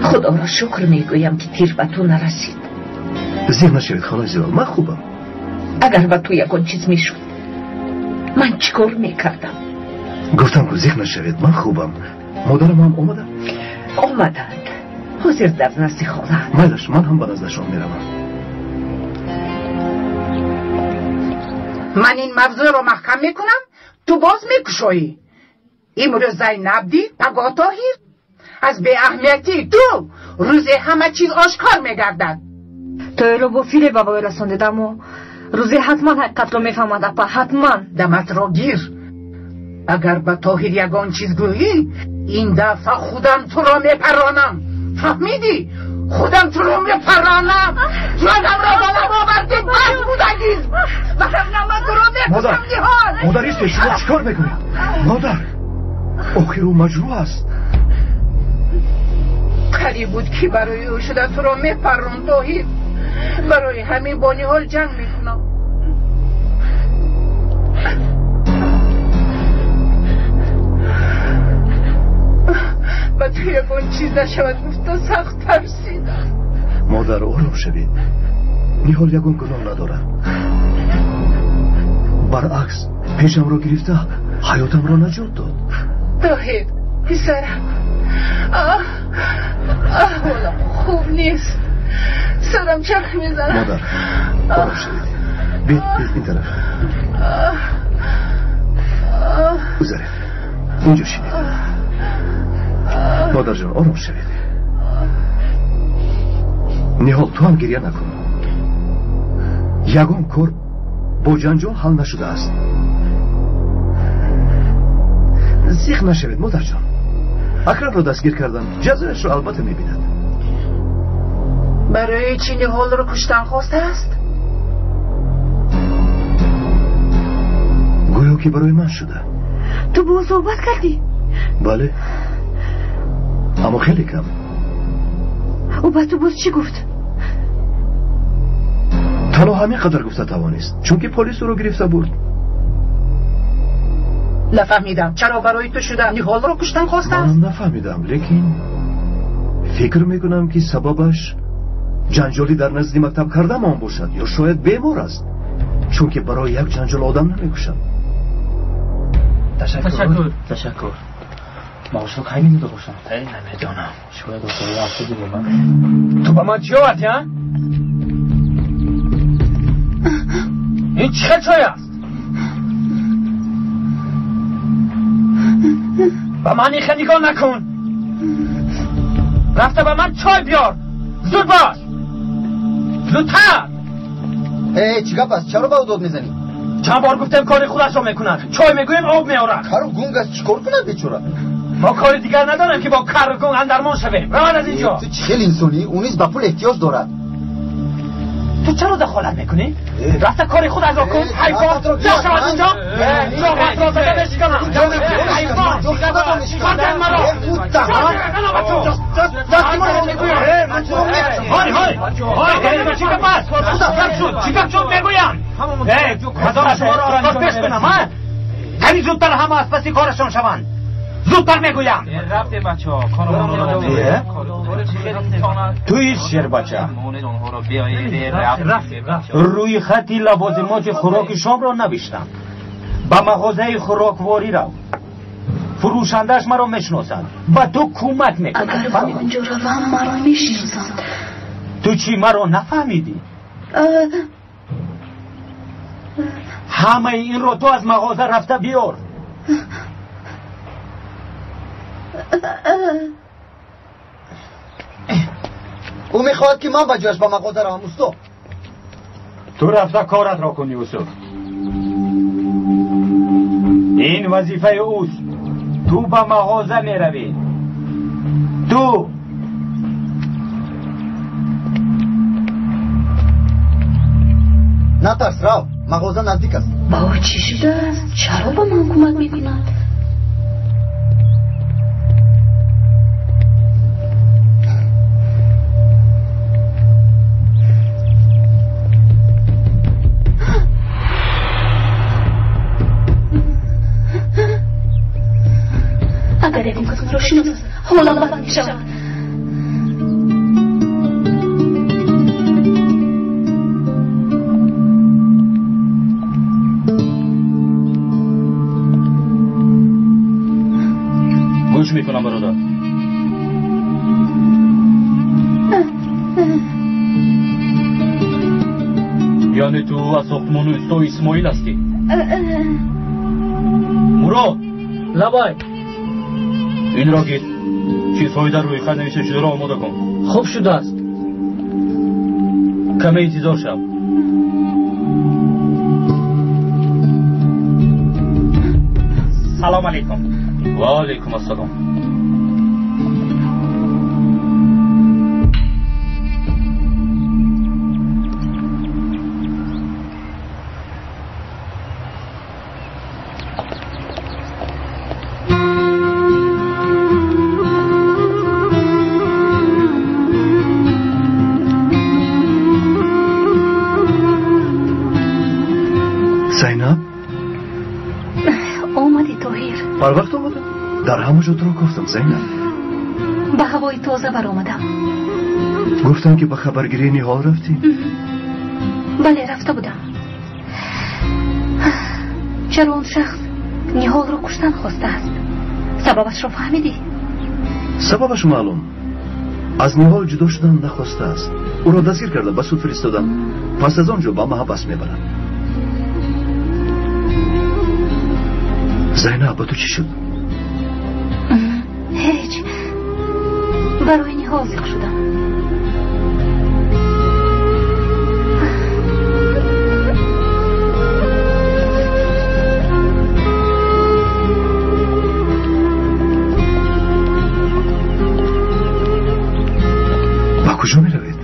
Худоро шукр мегӯям, ки тир ба ту нарасид. Зиқ нашавед, холаи Зилол, ман хубам. Агар ба ту ягон чиз мешуд, Ман чӣ кор мекардам? Гуфтам ку зиқ нашавед, ман хубам. Модарам ҳам омада? Омаданд. Ҳозир дар назди холаанд. Майлаш, ман ҳам ба наздашон меравам. Ман ин мавзӯъро маҳкам мекунам, ту боз мекушоӣ. Имрӯз Зайнаб дид, пагоҳ Тоҳир. Аз беаҳамиятии ту рӯзе ҳама чиз ошкор мегардад. Тоҳирро бо фиреб ба воя расондед, аммо рӯзе ҳатман ҳақиқатро мефаҳмад, апа, ҳатман. Даматро гир. Агар ба Тоҳир ягон чиз гӯӣ, ин дафъа худам туро мепаронам. Фаҳмидӣ? Худам туро мепаронам. Ҷонамро ба лаб овардӣ, бас будагиз. Вагарна ман туро мекушам, Ниҳол. Модар, истед, шумо чӣ кор мекунед? Модар, охир ӯ маҷрӯҳ аст. Қариб буд ки барои ӯ шуда туро мепаррон, Тоҳир. Барои ҳамин бо Ниҳол ҷанг мекунам. Ба ту ягон чиз нашавад гуфта сахт тарсидам. Модар, ором шавед. Ниҳол ягон гуноҳ надорад. Баръакс, пешамро гирифта ҳаётамро наҷот дод. Тоҳир, писарам, аҳволам хуб нест. Сарам чарх мезанад. Модар, ором шавед. Биед, биед ин тараф. Гузаред. Инҷо шинед. Модарҷон, ором шавед. Ниҳол, ту ҳам гиря накун. Ягон кор бо ҷанҷол ҳал нашудааст. Зиқ нашавед, модарҷон. Акрамро дастгир кардам, ҷазояшро албатта мебинад. Барои чӣ Ниҳолро куштан хостааст? Гӯё ки барои ман шуда. Ту бо ӯ суҳбат кардӣ? Бале, аммо хеле кам. Ӯ ба ту боз чӣ гуфт? Танҳо ҳамин қадар гуфта тавонист, чунки полис ӯро гирифта бурд. Нафаҳмидам, чаро барои ту шуда Ниҳолро куштан хостааст? Манам нафаҳмидам, лекин фикр мекунам ки сабабаш ҷанҷолӣ дар назди мактаб кардам он бошад, ё шояд бемор аст, чунки барои як ҷанҷол одам намекушад. Ташаккур, ташаккур. Маошро кай медода бошам? Намедонам. Шояд охири ҳафта бимонам. Ту ба ман чӣ овардӣ, а? Ин чӣ хел чой аст? Ба ман ин хел нигоҳ накун. Рафта ба ман чой биёр. Зуд бош. Зудтар. Э, чӣ гап аст? Чаро ба ӯ дод мезанӣ? Чанд бор гуфтем кори худашро мекунад. Чой мегӯем, об меорад. Кару гунг аст, чӣ кор кунад бечора? Мо кори дигар надорем ки бо кару гунг андармон шавем. Равад аз инҷо. Ту чӣ хел инсонӣ? Ӯ низ ба пул эҳтиёҷ дорад. Ту чаро дахолат мекунӣ? Рафта кори худатро кун. Ҳайвон, ҷо шав аз инҷо. Ҷоғатро зада мешиканам. Ҳайвон, бардор маро. Ҳой, ҳой, ҳой, чӣ гап аст? Чӣ гап шуд мегӯям? Хазора шуморо кор пеш кунам, а? Кани зудтар ҳама аз паси корашон шаванд. Зудтар мегӯям. Рафтем, бачаҳо. Туи шербача, рӯи хати лавозимоти хӯроки шомро навиштам. Ба мағозаи хӯрокворӣ рав. Фурӯшандааш маро мешиносад, ба ту кӯмак мекунад. Агар ба он ҷо равам, маро мешиносанд. Ту чӣ, маро нафаҳмидӣ? Ҳамаи инро ту аз мағоза рафта биёр. Ӯ мехоҳад ки ман ба ҷояш ба мағоза равам, усто. Ту рафта коратро кун, Юсуф. Ин вазифаи ӯст. Ту ба мағоза меравӣ. Ту натарс, рав, мағоза наздик аст. Ба ӯ чӣ шудааст? Чаро ба ман кӯмак мекунад? Агар ягон кас маро шиносад, ҳолам бад мешавад. Яъне ту аз сохтмони усто Исмоил ҳастӣ? Мурод! Лабай! Инро гир. Чизҳои дар рӯйхат навишта шударо омода кун. Хуб шудааст. Каме интизор шав. Салом алейкум. Ва алейкум ассалом. Зайнаб? Омадӣ, Тоҳир. Барвақт омадам. Дар ҳама ҷо туро гуфтам, Зайнаб. Ба ҳавои тоза баромадам. Гуфтам ки ба хабаргирии Ниҳол рафтӣ? Бале, рафта будам. Чаро он шахс Ниҳолро куштан хостааст? Сабабашро фаҳмидӣ? Сабабаш маълум. Аз Ниҳол ҷудо шудан нахостааст. Ӯро дастгир карда ба суд фиристодам. Пас аз он ҷо ба маҳбас мебарам. Зайнаб, ба ту чӣ шуд? Ҳеҷ. Барои Ниҳол зиқ шудам. Ба куҷо меравед?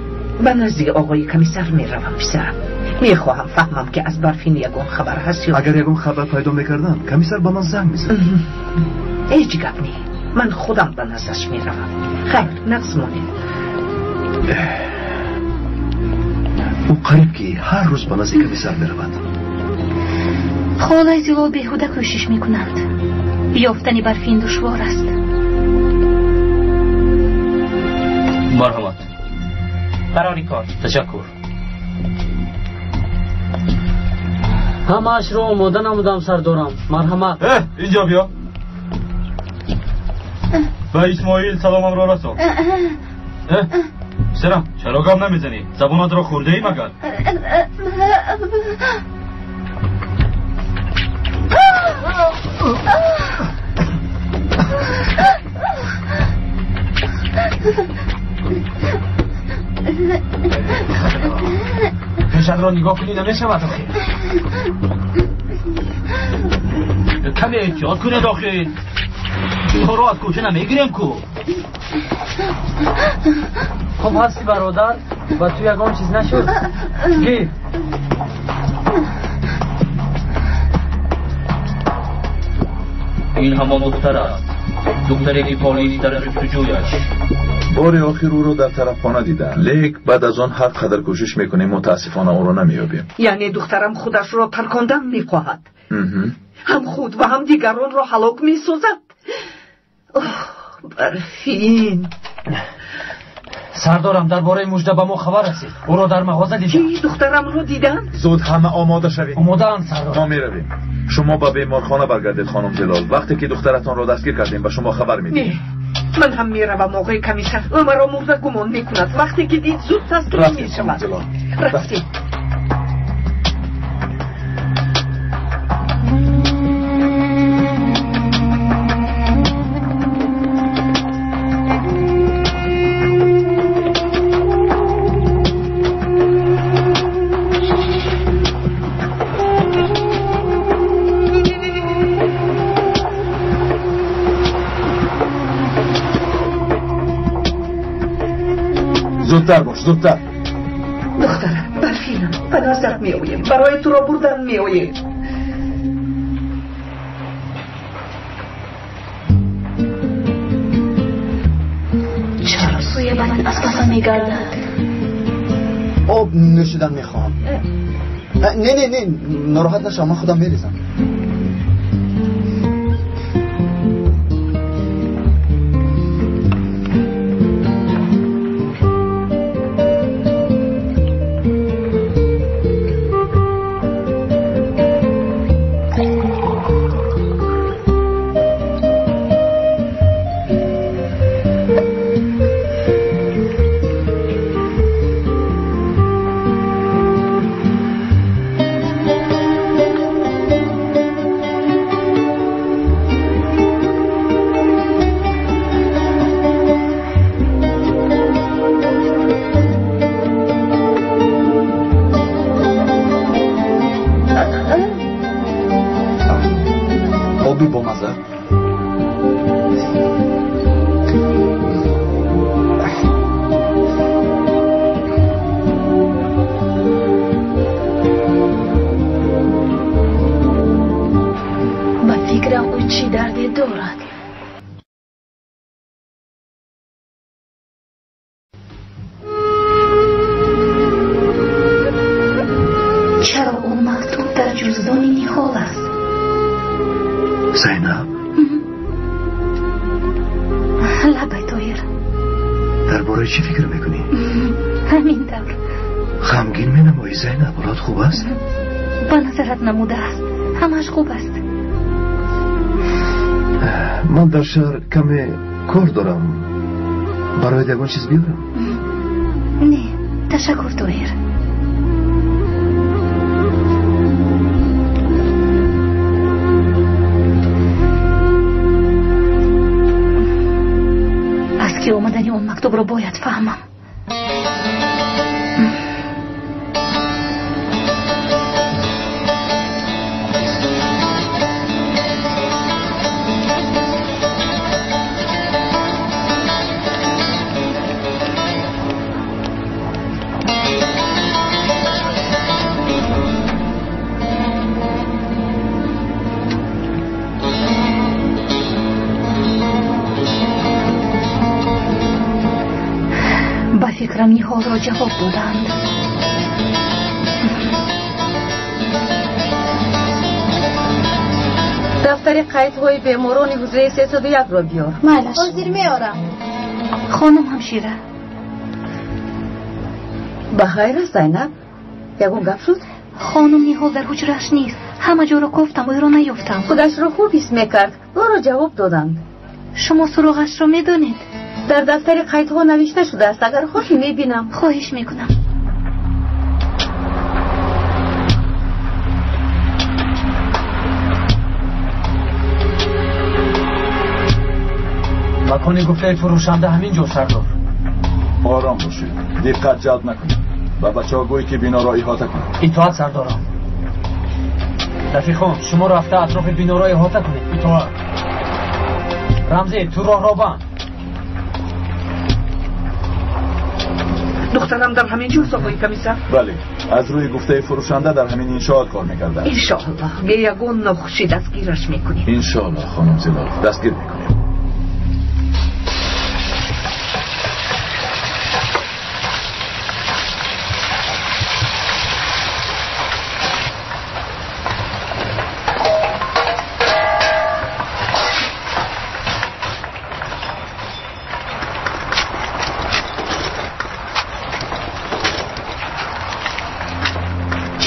Ба назди оғои комиссар меравам, писарам. Мехоҳам фаҳмам ки аз Барфин ягон хабар ҳаст ё Агар ягон хабар пайдо мекардам, комиссар ба ман занг мезад. Ҳеҷ гап не. Ман худам ба наздаш меравам. Хайр, нағз монед. Ӯ қариб ки ҳар рӯз ба назди комиссар меравад. Холаи Зилол беҳуда кӯшиш мекунанд. Ёфтани Барфин душвор аст. Марҳамат. Барори кор. Ташаккур. Ҳамаашро омода намудам, сардорам. Марҳамат. Инҷо биё. Ба Исмоил саломамро расон. Писарам, чаро гап намезанӣ? Забонатро хӯрдаӣ магар? Пешатро нигоҳ кунӣ намешавад охир. Каме эҳтиёт кунед охир. Туро аз кӯча намегирем ку. Хуб ҳасти, бародар? Ба ту ягон чиз нашуд? Гир. Ин ҳамон духтар аст. Духтаре ки полис дар ҷустуҷӯяш. Бори охир ӯро дар тарафхона дидам. Лек баъд аз он ҳар қадар кӯшиш мекунем, мутаассифона ӯро намеёбем. Яъне духтарам худашро таркондан мехоҳад. Ҳам худ ва ҳам дигаронро ҳалок месозад. Барфин. Сардорам, дар бораи мужда ба мо хабар расид. Ӯро дар мағоза дидам. Чӣ? Духтарамро диданд? Зуд ҳама омода шавед. Омодаанд, сардор. Мо меравем. Шумо ба беморхона баргардед, хонум Ҷалол. Вақте ки духтаратонро дастгир кардем, ба шумо хабар медиҳем. Не, ман ҳам меравам, оғои комиссар. Ӯ маро мурда гумон мекунад. Вақте ки дид, зуд таслим мешавад. Рафтем. Зудтар бош, зудтар. Духтарам, Барфинам, ба наздат меоем. Барои туро бурдан меоем. Чаро сӯи ман аз паса мегардад? Об нӯшидан мехоҳам. Не, не, не, нороҳат нашав, ман худам мерезам. Чӣ дарде дорад? Чаро он мактуб дар ҷуздони Ниҳол аст? Зайнаб, лабай Тоҳир. Дар бораи чӣ фикр мекунӣ? Ҳамин тавр. Ғамгин менамоӣ, Зайнаб. Ҳолат хуб аст? Ба назарат намудааст. Ҳамааш хуб аст. Ман дар шаҳр каме кор дорам. Барояд ягон чиз биёрам? Не, ташаккур, Тоҳир. Аз ки омадани он мактубро бояд фаҳмам. Ба фикрам Ниҳолро ҷавоб доданд. Дафтари қайдҳои беморони ҳуҷраи 301-ро биёр. Майлаш. Ҳозир меорам. Хонум ҳамшира. Ба хайр аст, Зайнаб? Ягон гап шуд? Хонум Ниҳол дар ҳуҷрааш нест. Ҳама ҷоро кофтам, ӯро наёфтам. Худашро хуб ҳис мекард. Ӯро ҷавоб доданд. Шумо суроғашро медонед? Дар дафтари қайдҳо навишта шудааст. Агар хоҳӣ мебинам. Хоҳиш мекунам. Макони гуфтаи фурӯшанда ҳамин ҷо, сардор. Ором бошед, диққат ҷалб накунед. Ба бачаҳо гӯй ки биноро иҳота кунанд. Итоат, сардорам. Рафиқон, шумо рафта атрофи биноро иҳота кунед. Итоат. Рамзӣ, ту роҳро банд. Духтарам дар ҳамин ҷост, оғои комиссар? Бале, аз рӯи гуфтаи фурӯшанда дар ҳамин иншоот кор мекардам. Иншоаллоҳ, бе ягон нохушӣ дастгираш мекунем. Иншоаллоҳ, хонум Зилол, дастгир мекунем.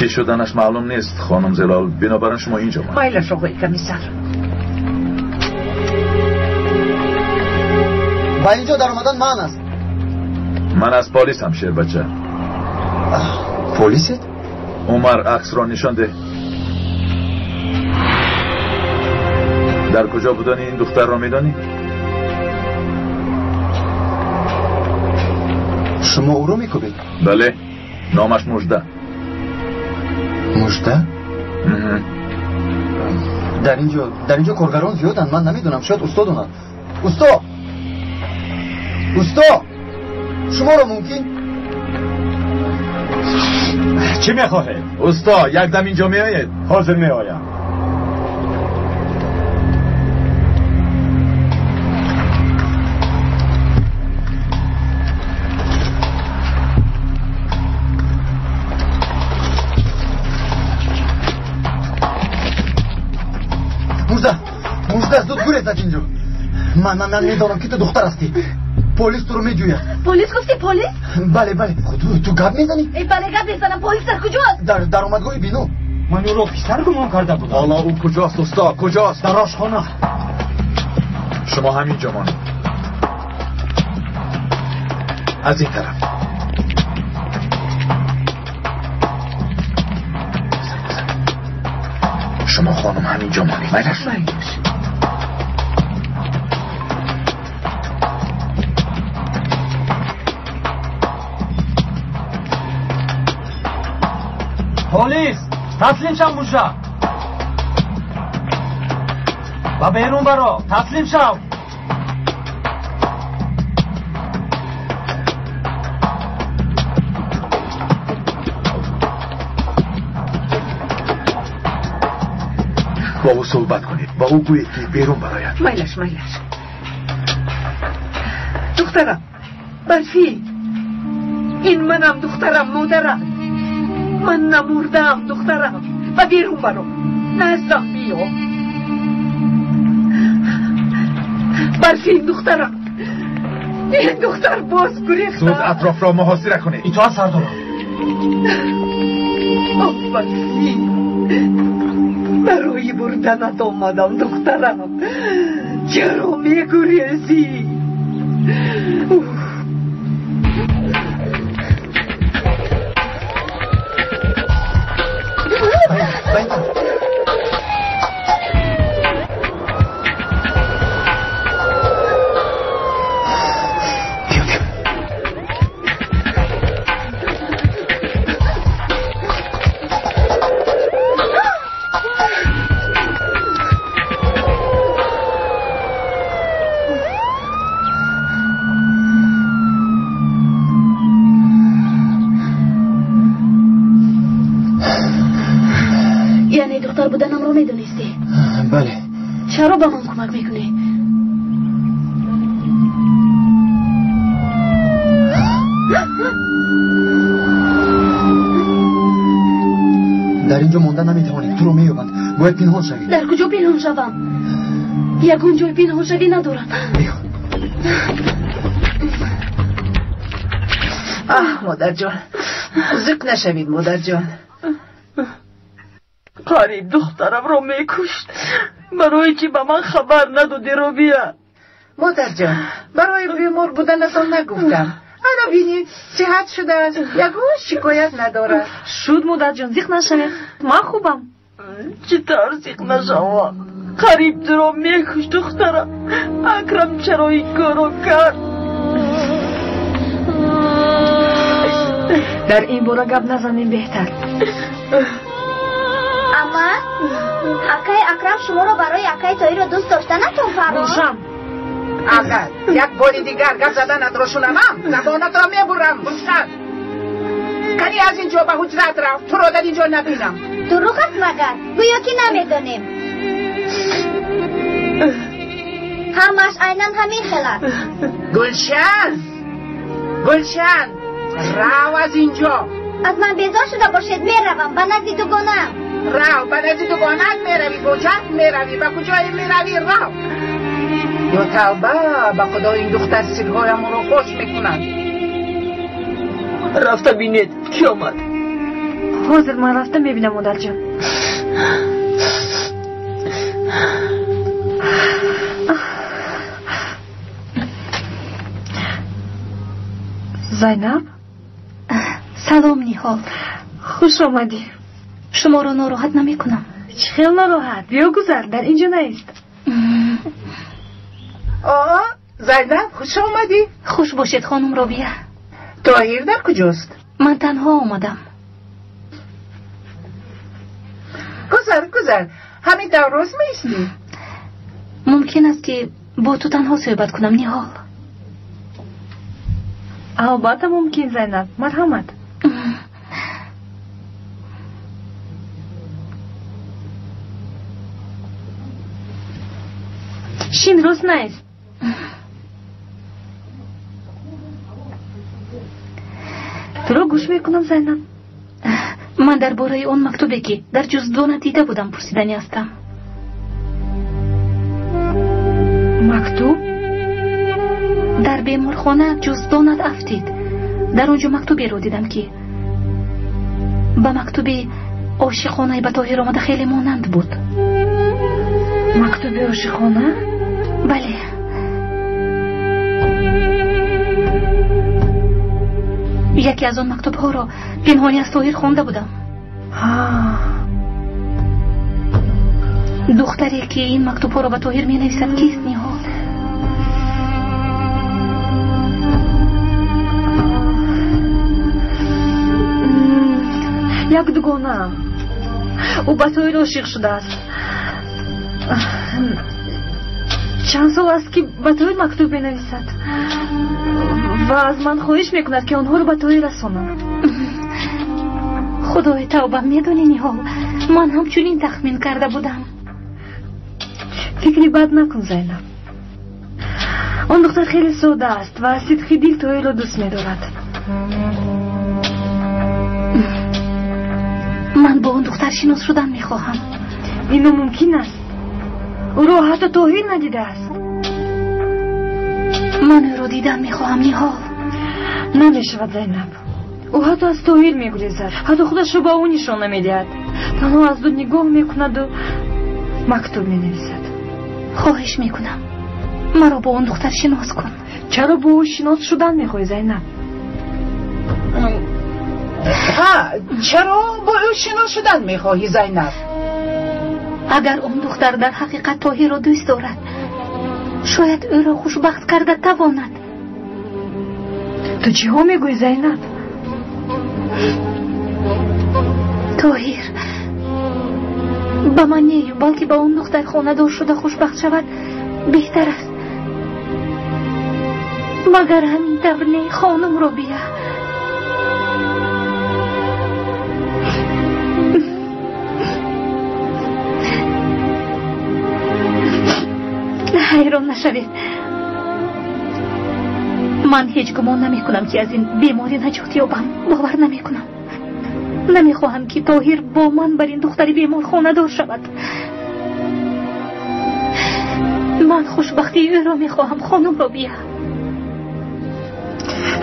Чӣ шуданаш маълум нест, хонум Зилол. Бинобар ин шумо инҷо монед. Майлаш, оғои комиссар. Ба инҷо даромадан ман аст. Ман аз полисам, шербача. Полисед? Умар, аксро нишон деҳ. Дар куҷо будани ин духтарро медонӣ? Шумо ӯро мекӯбед? Бале, номаш Мужда. Мужда? Дар инҷо коргарон зиёданд. Ман намедонам, шояд усто донад. Усто! Усто! Шуморо мумкин? Чӣ мехоҳед? Усто, якдам инҷо меоед? Ҳозир меоям. Мужда, зуд гурез аз инҷо. Ман медонам ки ту духтар ҳастӣ. Полис туро меҷӯяд. Полис гуфтӣ, полис? Бале, бале. Ту гап мезанӣ? Бале, гап мезанам. Полис дар куҷост? Дар даромадгоҳи бино. Ман ӯро писар гумон карда будам. Ҳоло ӯ куҷост, усто? Куҷост? Дар ошхона. Шумо ҳамин ҷо монед. Аз ин тараф. Шумо хонум ҳамин ҷо монед. Майлаш? Майлаш. Полис, таслим шав, Мужда. Ба берун баро, таслим шав. Бо ӯ суҳбат кунед, ба ӯ гӯед ки берун барояд. Майлаш, майлаш. Духтарам, Барфӣ, ин манам духтарам, модарам. Ман намурдаам, духтарам. Ба берун баро, наздам биё. Барфӣ, духтарам, ин духтар боз гурехта. Зуд атрофро муҳосира кунед. Итоат сардорам. Оҳ, Барфӣ, барои бурданат омадам, духтарам. Чаро мегурезӣ? Буданамро медонистӣ? Бале. Чаро ба ман кӯмак мекунӣ? Дар инҷо монда наметавонӣ, туро меёбанд. Бояд пинҳон шавӣ. Дар куҷо пинҳон шавам? Ягон ҷой пинҳоншавӣ надорам. Аҳ, модарҷон, зиқ нашавед, модарҷон. Қариб духтарамро мекушт. Барои чӣ ба ман хабар надодӣ, Робия? Модарҷон, барои бемор буданатон нагуфтам. Ана бинед, сиҳат шудааст, ягон шикоят надорад. Шуд, модарҷон, зиқ нашавед. Ман хубам. Чӣ тавр зиқ нашавам? Қариб туро мекушт, духтарам. Акрам чаро ин корро кард? Дар ин бора гап назанем беҳтар. Ама, акаи Акрам шуморо барои акаи Тоҳирро дӯст доштанатон фаро? Гулшан, агар як бори дигар гап заданатро шунавам, забонатро мебурам. Гулшан, кани аз ин ҷо ба ҳуҷрат рав, туро дар ин ҷо набинам. Дурӯғ аст магар? Гӯё ки намедонем. Ҳамааш айнан ҳамин хел аст. Гулшан, Гулшан, рав аз ин ҷо. Аз ман безор шуда бошед, меравам ба назди дугонаам. Рав, ба назди дугонаат меравӣ, боҷат меравӣ, ба куҷое меравӣ, рав. Ё тавба, ба худо ин духтар сирҳоямонро фош мекунад. Рафта бинед, ки омад. Ҳозир ман рафта мебинам, модарҷон. Зайнаб? Салом, Ниҳол. Хуш омадӣ. Шуморо нороҳат намекунам. Чӣ хел нороҳат? Биё гузар, дар ин ҷо наист. О, Зайнаб, хуш омадӣ. Хуш бошед, хонум Робия. Тоҳир дар куҷост? Ман танҳо омадам. Гузар, гузар. Ҳамин тавр рост меистӣ? Мумкин аст ки бо ту танҳо суҳбат кунам, Ниҳол? Албатта мумкин, Зайнаб. Марҳамат. Шин, рост наист. Туро гӯш мекунам, Зайнаб. Ман дар бораи он мактубе ки дар ҷуздонат дида будам пурсидани ҳастам. Мактуб? Дар беморхона ҷуздонат афтид. Дар он ҷо мактуберо дидам ки ба мактуби ошиқонаи ба Тоҳир омада хеле монанд буд. Мактуби ошиқона? Бале. Яке аз он мактубҳоро пинҳонӣ аз Тоҳир хонда будам. Духтаре ки ин мактубҳоро ба Тоҳир менависад кист, Ниҳол? Як дугонаам. Ӯ ба Тоҳир ошиқ шудааст. Чанд сол аст ки ба Тоҳир мактуб менависад ва аз ман хоҳиш мекунад ки онҳоро ба Тоҳир расонам. Худои тавба, медонӣ, Ниҳол, ман ҳамчунин тахмин карда будам. Фикри бад накун, Зайнаб. Он духтар хеле сода аст ва аз сидқи дил Тоҳирро дӯст медорад. Ман бо он духтар шинос шудан мехоҳам. Ин номумкин аст. Ӯро ҳатто Тоҳир надидааст. Ман ӯро дидан мехоҳам, Ниҳол. Намешавад, Зайнаб. Ӯ ҳатто аз Тоҳир мегурезад, ҳатто худашро ба ӯ нишон намедиҳад. Танҳо аз дур нигоҳ мекунаду мактуб менависад. Хоҳиш мекунам, маро бо он духтар шинос кун. Чаро бо ӯ шинос шудан мехоҳӣ, Зайнаб? Ҳа, чаро бо ӯ шинос шудан мехоҳӣ, Зайнаб? Агар он духтар дар ҳақиқат Тоҳирро дӯст дорад, шояд ӯро хушбахт карда тавонад. Ту чиҳо мегӯӣ, Зайнаб? Тоҳир ба ман нею, балки ба он духтар хонадор шуда хушбахт шавад беҳтар аст. Магар ҳамин тавр не, хонум Робия? Ҳайрон нашавед. Ман ҳеҷ гумон намекунам, ки аз ин беморӣ наҷот ёбам. Бовар намекунам. Намехоҳам, ки Тоҳир бо ман бар ин духтари бемор хонадор шавад. Ман хушбахтии ӯро мехоҳам, хонум Робия.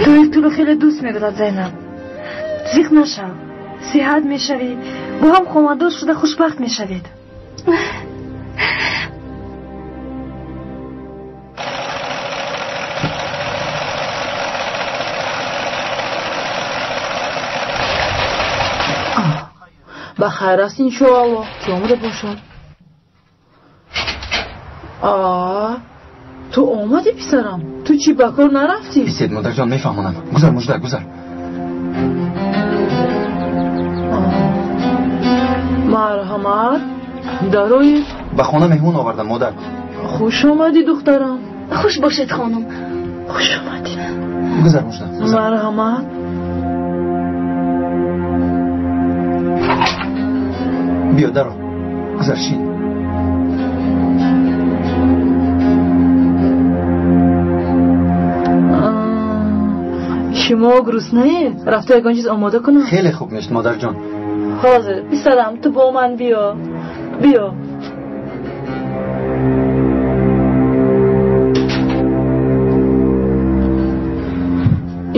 Тоҳир туро хеле дӯст медорад, Зайнаб. Зиқ нашав, сиҳат мешавӣ, бо ҳам хонадор шуда хушбахт мешавед. Ба хайр аст, иншоалло, ки омада бошад. А, ту омадӣ, писарам? Ту чӣ, ба кор нарафтӣ? Бисед, модарҷон, мефаҳмонам. Гузар, Мужда, гузар. Марҳамат, дароед. Ба хона меҳмон овардам, модар. Хуш омадӣ, духтарам. Хуш бошед, хонум. Хуш омадӣ. Гузар, Мужда. Марҳамат. Биё, даро. Гузар, шин. Шумо грустнаед? Рафта ягон чиз омода кунам? Хеле хуб мешд, модарҷон. Ҳозир, писарам, ту бо ман биё. Биё.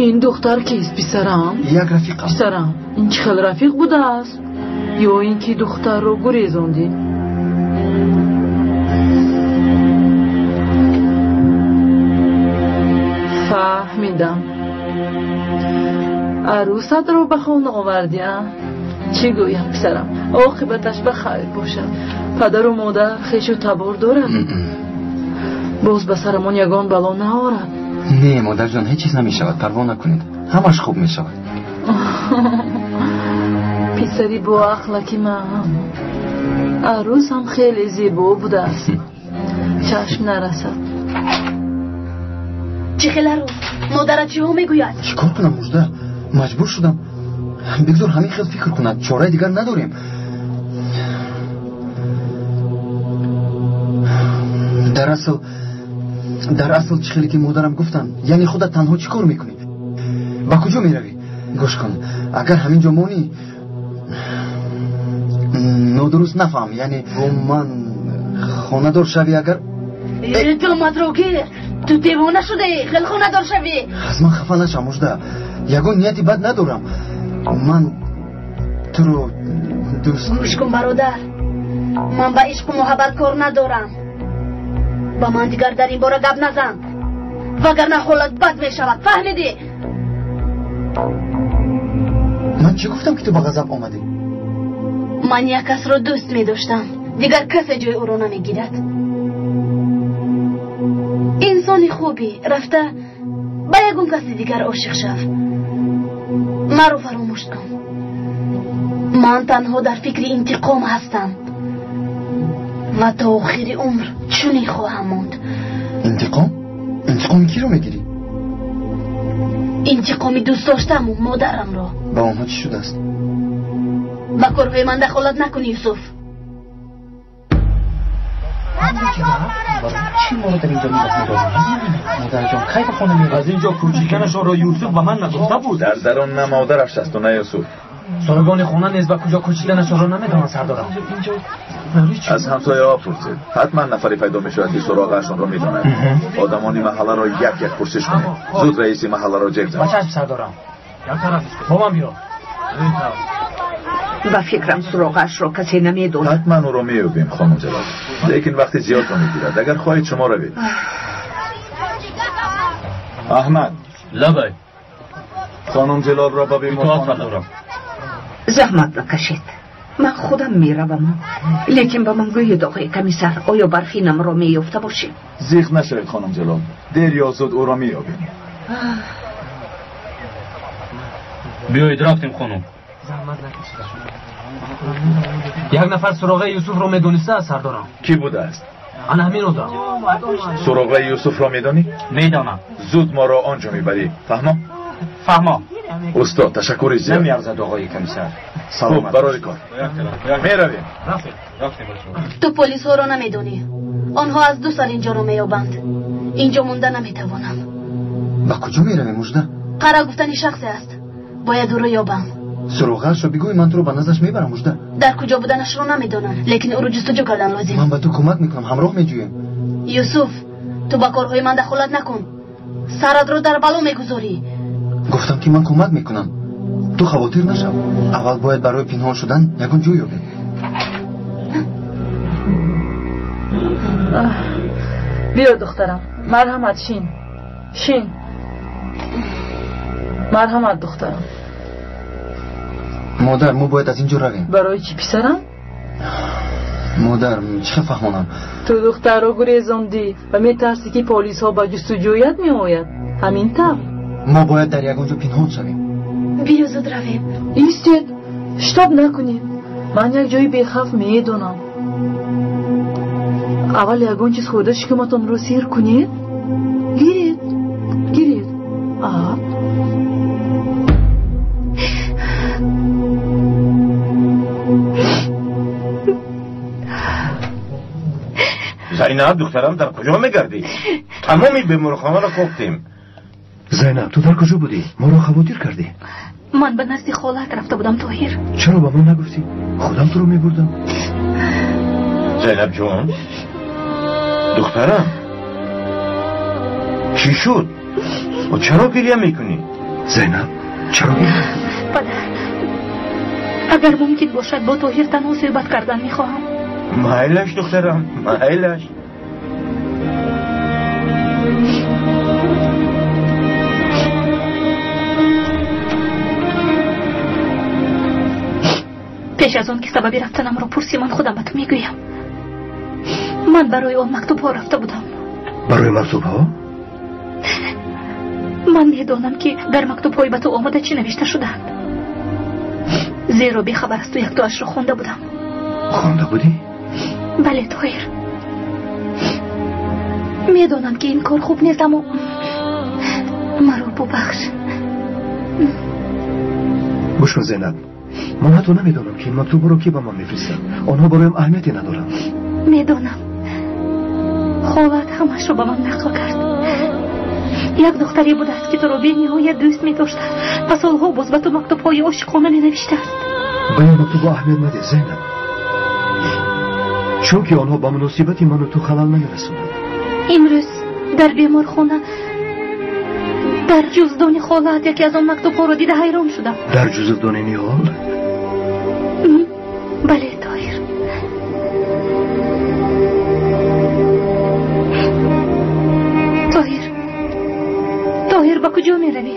Ин духтар кист, писарам? Як рафиқам. Писарам, ин чӣ хел рафиқ будааст? Ё ин ки духтарро гурезондӣ? Фаҳмидам. Арӯсатро ба хона овардӣ, а? Чӣ гӯям, писарам, оқибаташ ба хайр бошад. Падару модар хешу табор дорад. Боз ба сарамон ягон бало наорад. Не, модарҷон, ҳеҷ чиз намешавад, парво накунед. Ҳамаш хуб мешавад. Писари боақлаки ман. Арӯсам хеле зебо будааст. Чашм нарасад. Чӣ хел арӯс? Модарат чиҳо мегӯяд? Чӣ кор кунам, Мужда? Маҷбур шудам. Бигзор ҳамин хел фикр кунад, чораи дигар надорем. Дар асл чӣ хеле ки модарам гуфтанд, яъне худат танҳо чӣ кор мекунӣ? Ба куҷо меравӣ? Гӯш кун, агар ҳамин ҷо монӣ, нодуруст нафаҳм, яъне бо ман хонадор шавӣ агар. Думатро гир, ту девона шудаӣ, хел хонадор шавӣ. Аз ман хафа наша, Мужда. Ягон нияти бад надорам. Ман туро дӯст. Гӯш кун, бародар, ман ба ишқу муҳаббат кор надорам. Ба ман дигар дар ин бора гап назан, вагарна ҳолат бад мешавад. Фаҳмидӣ? Ман чӣ гуфтам, ки ту ба ғазаб омадӣ? Ман як касро дӯст медоштам, дигар касе ҷои ӯро намегирад. Инсони хубӣ, рафта ба ягон каси дигар ошиқ шав. Маро фаромӯш кун. Ман танҳо дар фикри интиқом ҳастам ва то охири умр чунин хоҳам монд. Интиқом? Интиқоми киро мегирӣ? Интиқоми дӯст доштаму модарамро. Ба онҳо чӣ шудааст? Ба корҳои ман дахолат накун, Юсуф. Чӣ моро дар инҷо нигоҳ медорад? Модарҷон, кай ба хона меравед? Аз инҷо кӯчиданашонро Юсуф ба ман нагуфта буд. Дар дарун на модараш аст ва на Юсуф. Соҳибони хона низ ба куҷо кӯчиданашонро намедонанд, сардорам. Аз ҳамсояҳо пурсед. Ҳатман нафаре пайдо мешавад, ки суроғашонро медонад. Одамони маҳалларо як як пурсиш кунед. Зуд раиси маҳалларо ҷеғ занед. Ба чашм, сардорам. Бо ман биё. Ба фикрам суроғашро касе намедонад. Ҳатман ӯро меёбем, хонум Ҷалол. Лекин вақти зиёдро мегирад. Агар хоҳед, шумо равед. Аҳмад. Лабай. Хонум Ҷалолро ба беморхона дорам. Заҳмат накашед. Ман худам меравам. Лекин ба ман гӯед, оқои комиссар, оё Барфинамро меёфта бошем? Зиқ нашавед, хонум Ҷалол. Дер ё зуд ӯро меёбем. Биёед, рафтем, хонум. Як нафар суроғаи Юсуфро медонистааст, сардорам. Кӣ будааст? Ана ҳамин одам. Суроғаи Юсуфро медонӣ? Медонам. Зуд моро он ҷо мебарӣ. Фаҳмо? Фаҳмо. Устод, ташаккури зиёд. Намеарзад, оғои комиссар. Хуб, барори кор. Меравем. Ту полисҳоро намедонӣ. Онҳо аз ду сар инҷоро меёбанд. Инҷо монда наметавонам. Ба куҷо меравем, Мужда? Қара гуфтани шахсе аст. Бояд ӯро ёбам. Суроғаашро бигӯй, ман туро ба наздаш мебарам, Мужда. Дар куҷо буданашро намедонам, лекин ӯро ҷустуҷӯ кардан лозим. Ман ба ту кӯмак мекунам, ҳамроҳ меҷӯем. Юсуф, ту ба корҳои ман дахолат накун. Саратро дар бало мегузорӣ. Гуфтам ки ман кӯмак мекунам. Ту хавотир нашав. Аввал бояд барои пинҳон шудан ягон ҷой ёбем. Биё, духтарам, марҳамат, шин. Шин. Марҳамат, духтарам. Модар, мо бояд аз ин ҷо равем. Барои чӣ, писарам? Модар, чӣ хел фаҳмонам? Ту духтарро гурезондӣ ва метарсӣ, ки полисҳо ба ҷустуҷӯят меояд. Ҳамин тавр. Мо бояд дар ягон ҷо пинҳон шавем. Биё, зуд равем. Истед, шитоб накунед. Ман як ҷои бехавф медонам. Аввал ягон чиз хӯрда шикаматонро сер кунед. Гиред, гиред. Зайнаб, духтарам, дар куҷо мегардӣ? Тамоми беморхонаро кофтем. Зайнаб, ту дар куҷо будӣ? Моро хавотир кардӣ. Ман ба назди холаат рафта будам, Тоҳир. Чаро ба ман нагуфтӣ? Худам туро мебурдам. Зайнаб ҷон, духтарам, чӣ шуд? Чаро гиря мекунӣ? Зайнаб, чаро гиря? Падар, агар мумкин бошад, бо Тоҳир танҳо суҳбат кардан мехоҳам. Майлаш, духтарам, майлаш. Пеш аз он ки сабаби рафтанамро пурсӣ, ман худам ба ту мегӯям. Ман барои он мактубҳо рафта будам. Барои мактубҳо? Ман медонам, ки дар мактубҳои ба ту омада чӣ навишта шудаанд. Зеро бехабар аз ту яктоашро хонда будам. Хонда будӣ? Бале, Тоҳир. Медонам, ки ин кор хуб нест, аммо маро бубахш. Гӯш кун, Зайнаб, ман ҳатто намедонам, ки ин мактубҳоро кӣ ба ман мефиристад. Онҳо бароям аҳамияте надоранд. Медонам. Холаат ҳамаашро ба ман нақл кард. Як духтаре будааст, ки туро бениҳоят дӯст медоштааст ва солҳо боз ба ту мактубҳои ошиқона менавиштааст. Ба ин мактубҳо аҳамият мадеҳ, Зайнаб, чунки онҳо ба муносибати ману ту халал намерасонанд. Имрӯз дар беморхона дар ҷуздони холаат яке аз он мактубҳоро дида ҳайрон шудам. Дар ҷуздони Ниҳол? Бале, Тоҳир. Тоҳир, Тоҳир, ба куҷо меравӣ?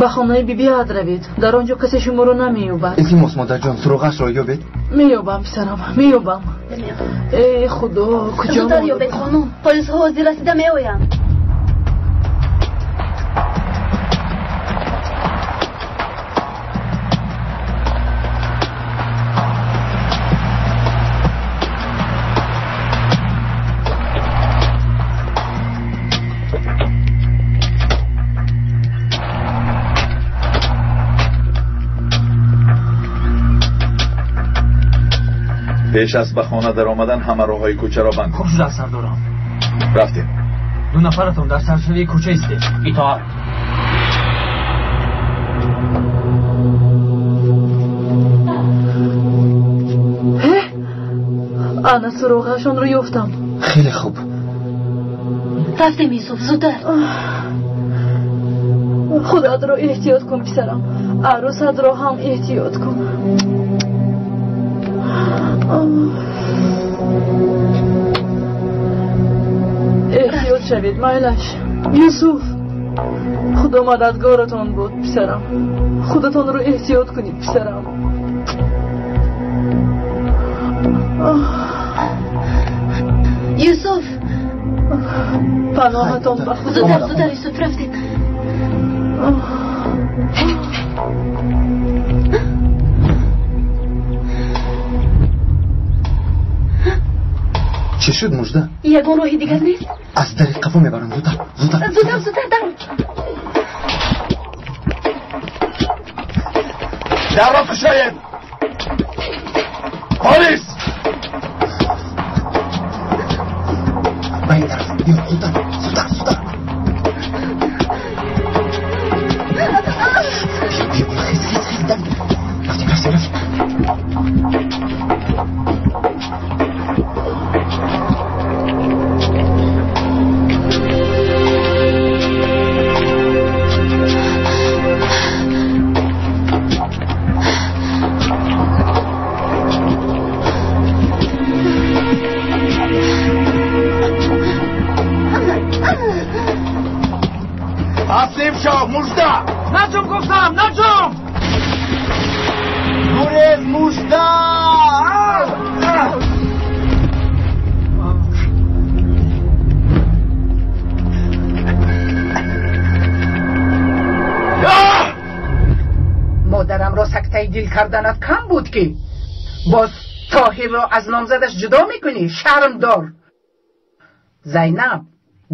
Ба хонаи бибиат равед. Дар он ҷо касе шуморо намеёбад. Илтимос, модарҷон, суроғашро ёбед. Меёбам, писарам, меёбам. Эй худо, куҷо? Зудтар ёбед, хонум. Полисҳо ҳозир расида меоянд. Пеш аз ба хона даромадан ҳама роҳҳои кӯчаро банд кун. Хуб шуда, сардорам. Рафтем. Ду нафаратон дар саршавии кӯча истед. Итоат. Ана суроғашонро ёфтам. Хеле хуб. Рафтем, Юсуф, зудтар. Худатро эҳтиёт кун, писарам. Арӯсатро ҳам эҳтиёт кун. Эҳтиёт шавед, майлаш. Юсуф, Худо мададгоратон буд, писарам. Худатонро эҳтиёт кунед, писарам. Юсуф, паноҳатон ба Худо. Зудтар, зудтар, Юсуф, рафтем. Чӣ шуд, Мужда? Ягон роҳи дигар нест? Аз дари қафо мебарам. Зудтар, зудтар. Зудтар, зудтар, даро. Дарро кушоед! Полис! Ба ин тараф биё, зудтар, зудтар, зудтар. Биё, биё, хез, хез, хез, дам. Рафтем, рафтем, рафтем. Таслим шав, Мужда! Наҷум гуфтам, наҷум! Гурез, Мужда! Модарамро сактаи дил карданат кам буд, ки боз Тоҳирро аз номзадаш ҷудо мекунӣ? Шарм дор. Зайнаб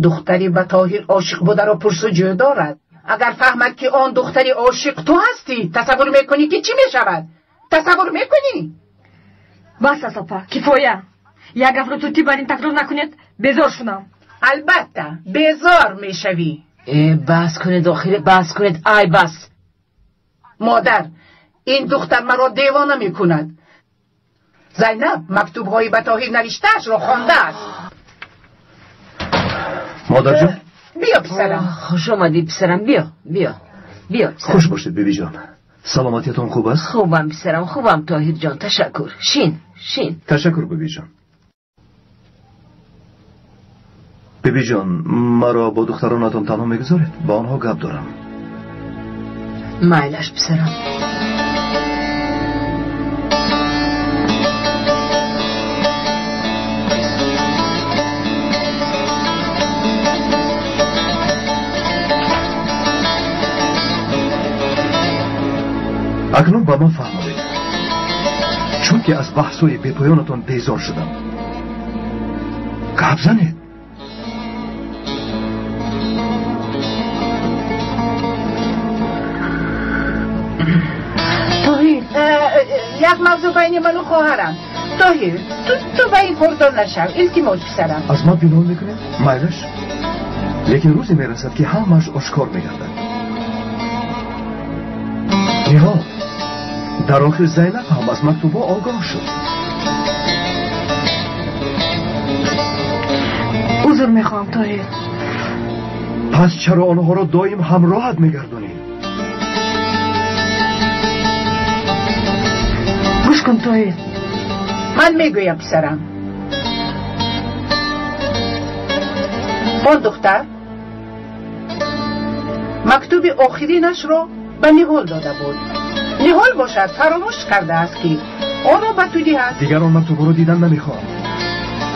духтари ба Тоҳир ошиқ бударо пурсуҷӯ дорад. Агар фаҳмад, ки он духтари ошиқ ту ҳастӣ, тасаввур мекунӣ, ки чӣ мешавад? Тасаввур мекунӣ? Бас аст, апа, кифоя. Як гапро тутӣ бар ин такрор накунед, безор шудам. Албатта, безор мешавӣ. Бас кунед, охир, бас кунед, ай бас. Модар, ин духтар маро девона мекунад. Зайнаб мактубҳои ба Тоҳир навиштаашро хондааст. Модарҷон, биё, писарам. Хуш омадӣ, писарам. Биё, биё, биё. Хуш бошед, бибиҷон. Саломатиятон хуб аст? Хубам, писарам, хубам, Тоҳирҷон, ташаккур. Шин, шин. Ташаккур, бибиҷон. Бибиҷон, маро бо духтаронатон танҳо мегузоред? Ба онҳо гап дорам. Майлаш, писарам. Акнун ба ман фаҳмонед, чунки аз баҳсҳои бепоёнатон безор шудам. Гап занед. Тоҳир, як мавзӯъ байни ману хоҳарам. Тоҳир, ту ба ин кордор нашав, илтимос, писарам. Аз ман пинҳон мекунед? Майлаш, лекин рӯзе мерасад, ки ҳамааш ошкор мегардад. Ниҳол, дар охир Зайнаб ҳам аз мактубҳо огоҳ шуд. Узр мехоҳам, Тоҳир. Пас чаро онҳоро доим ҳамроҳат мегардонӣ? Гӯш кун, Тоҳир. Ман мегӯям, писарам. Он духтар мактуби охиринашро ба Ниҳол дода буд. Ниҳол бошад, фаромӯш кардааст, ки онро ба ту диҳад. Дигар он мактубҳоро дидан намехоҳам.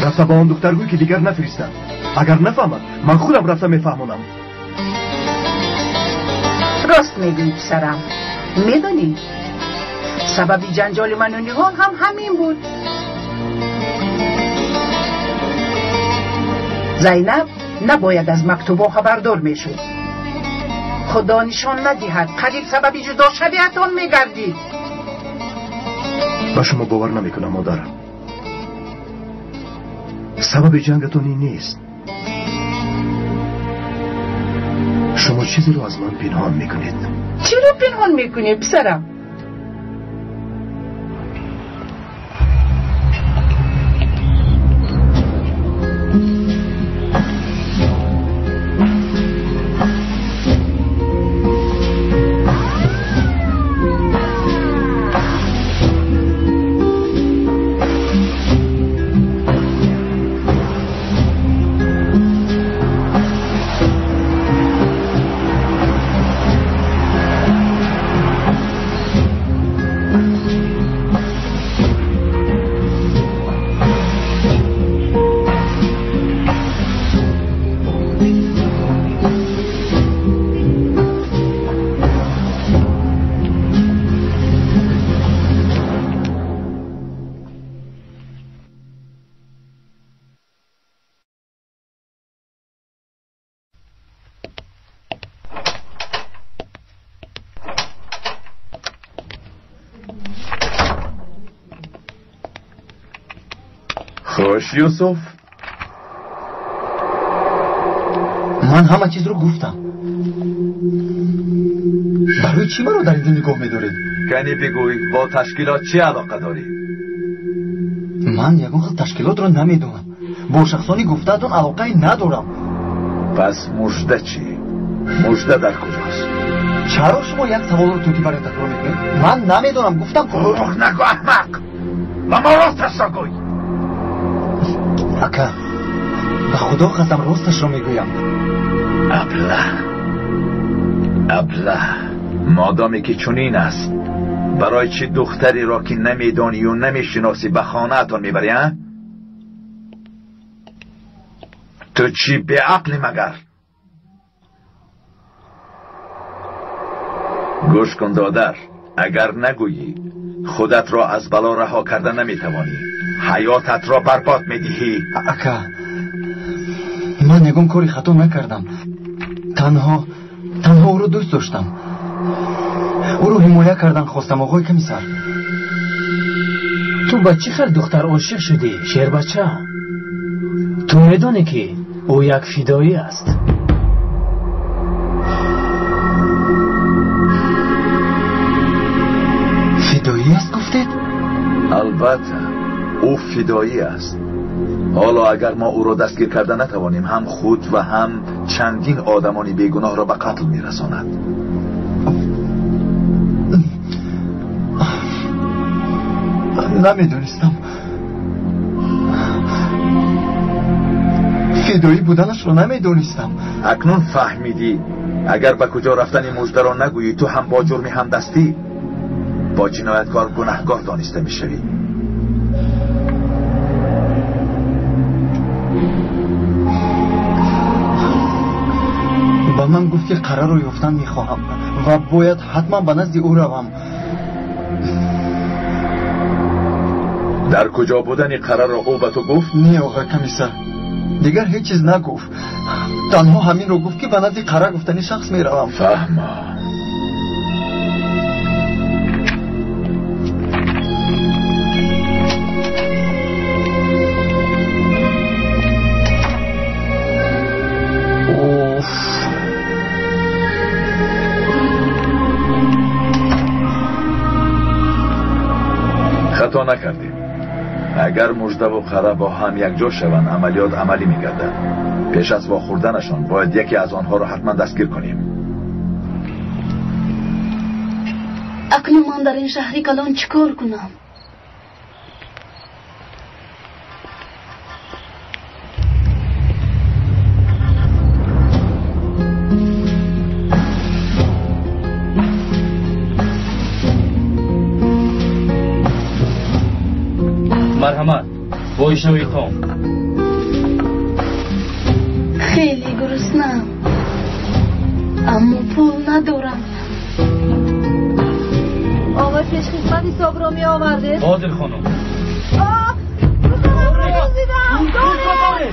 Рафта ба он духтар гӯй, ки дигар нафиристад. Агар нафаҳмад, ман худам рафта мефаҳмонам. Рост мегӯӣ, писарам. Медонӣ, сабаби ҷанҷоли ману Ниҳол ҳам ҳамин буд. Зайнаб набояд аз мактубҳо хабардор мешуд. Худо нишон надиҳад, қариб сабаби ҷудошавиятон мегардид. Ба шумо бовар намекунам, модар. Сабаби ҷангатон ин нест. Шумо чизеро аз ман пинҳон мекунед. Чиро пинҳон мекунӣ, писарам? Хуш, Юсуф. Ман ҳама чизро гуфтам. Барои чӣ маро дар ин нигоҳ медоред? Кани бигӯй, бо ташкилот чӣ алоқа дорӣ? Ман ягон хел ташкилотро намедонам. Бо шахсони гуфтаатон алоқае надорам. Пас мужда чӣ? Мужда дар куҷост? Чаро шумо як саволро тӯтӣ барои такрор мекунед? Ман намедонам, гуфтам. Дурӯғ нагӯ, аҳмақ! Ба мо росташро гӯй! Ака, ба худо қасам росташро мегӯям. Аблаҳ, аблаҳ, модоме ки чунин аст, барои чӣ духтареро ки намедонию намешиносӣ ба хонаатон мебарӣ, а? Ту чӣ беақлӣ магар? Гӯш кун, додар, агар нагӯӣ, худатро аз бало раҳо карда наметавонӣ. Ҳаётатро барбод медиҳӣ. Ака, ман ягон кори хато накардам. Танҳо ӯро дӯст доштам. Ӯро ҳимоя кардан хостам, оғои комиссар. Ту ба чӣ хел духтар ошиқ шудӣ, шербача? Ту медонӣ, ки ӯ як фидоӣ аст. Фидоӣ аст, гуфтед? Албатта, ӯ фидоӣ аст. Ҳоло агар мо ӯро дастгир карда натавонем, ҳам худ ва ҳам чандин одамони бегуноҳро ба қатл мерасонад. Намедонистам. Фидоӣ буданашро намедонистам. Акнун фаҳмидӣ. Агар ба куҷо рафтани муждаро нагӯӣ, ту ҳам бо ҷурми ҳамдастӣ бо ҷинояткор гунаҳкор дониста мешавӣ. Ба ман гуфт, ки қарарро ёфтан мехоҳам ва бояд ҳатман ба назди ӯ равам. Дар куҷо будани қарарро ӯ ба ту гуфт? Не, оғои комиссар, дигар ҳеҷ чиз нагуфт. Танҳо ҳаминро гуфт, ки ба назди қара гуфтани шахс меравам. Фаҳма. Хато накардем. Агар муждаву қара бо ҳам якҷо шаванд, амалиёт амалӣ мегардад. Пеш аз вохӯрданашон бояд яке аз онҳоро ҳатман дастгир кунем. Акнун ман дар ин шаҳри калон чӣ кор кунам? Марҳамат, бо ишораи том. Хеле гуруснам, аммо пул надорам. Оғои пешхизмат ҳисобро меовардед? Ҳозир, хонум.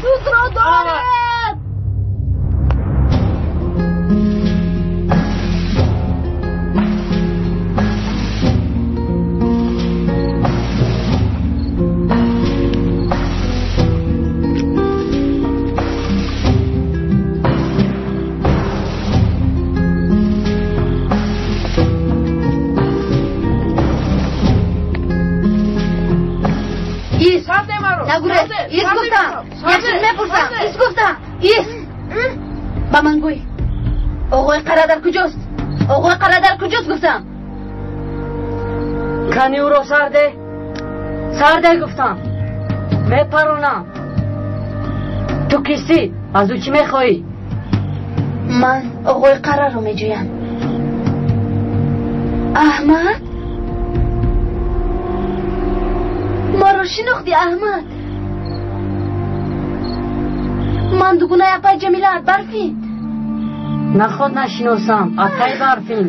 Дузро доред! Ист гуфтам. Як чиз мепурсам. Ист гуфтам. Ист. Ба ман гӯй. Оғои қара дар куҷост? Оғои қара дар куҷост гуфтам. Кани ӯро сарде? Сарде гуфтам. Мепаронам. Ту кистӣ? Аз ӯ чӣ мехоҳӣ? Ман оғои қараро меҷӯям. Аҳмад? Маро шинохтӣ, Аҳмад? Ман дугунаи апай Ҷамилаат, Барфин. Наход нашиносам, апай Барфин.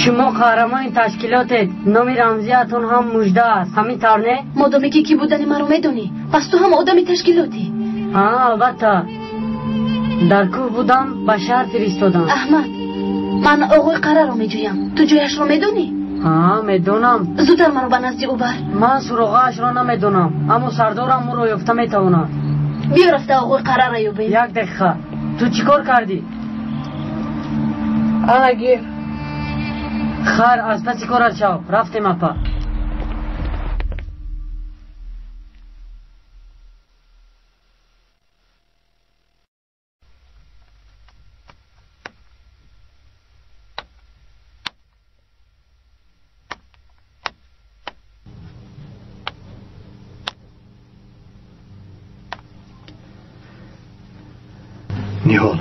Шумо қаҳрамони ташкилотед, номи рамзиятон ҳам Мужда аст, ҳамин тавр не? Модоме ки кӣ будани маро медонӣ, пас ту ҳам одами ташкилотӣ. Ҳа, албатта. Дар кӯҳ будам, ба шаҳр фиристодам. Аҳмад, ман оғои қараро меҷӯям. Ту ҷояшро медонӣ? Ҳа, медонам. Зудтар маро ба назди ӯ бар. Ман суроғаашро намедонам, аммо сардорам ӯро ёфта метавонад. Биё рафта оғои қараро ёбем. Як дақиқа. Ту чӣ кор кардӣ? Ана гир. Хайр, аз паси корат шав. Рафтем, апа. Ниҳол,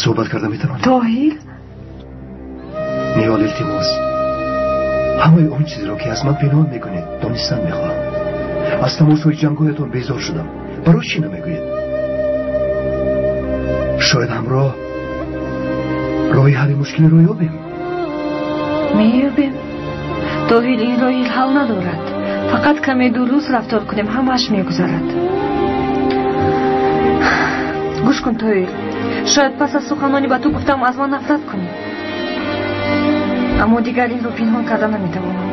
суҳбат карда метавонем? Тоҳир? Ниҳол, илтимос, ҳамаи он чизро ки аз ман пинҳон мекунед донистан мехоҳам. Аз тамошои ҷангҳоятон безор шудам. Барои чӣ намегӯед? Шояд ҳамроҳ роҳи ҳалли мушкилеро ёбем. Меёбем. Тоҳир, ин роҳи ҳал надорад. Фақат каме дуруст рафтор кунем, ҳамааш мегузарад. Гӯш кун, Тоҳир, шояд пас аз суханони ба ту гуфтам аз ман нафрат кунӣ, аммо дигар инро пинҳон карда наметавонам.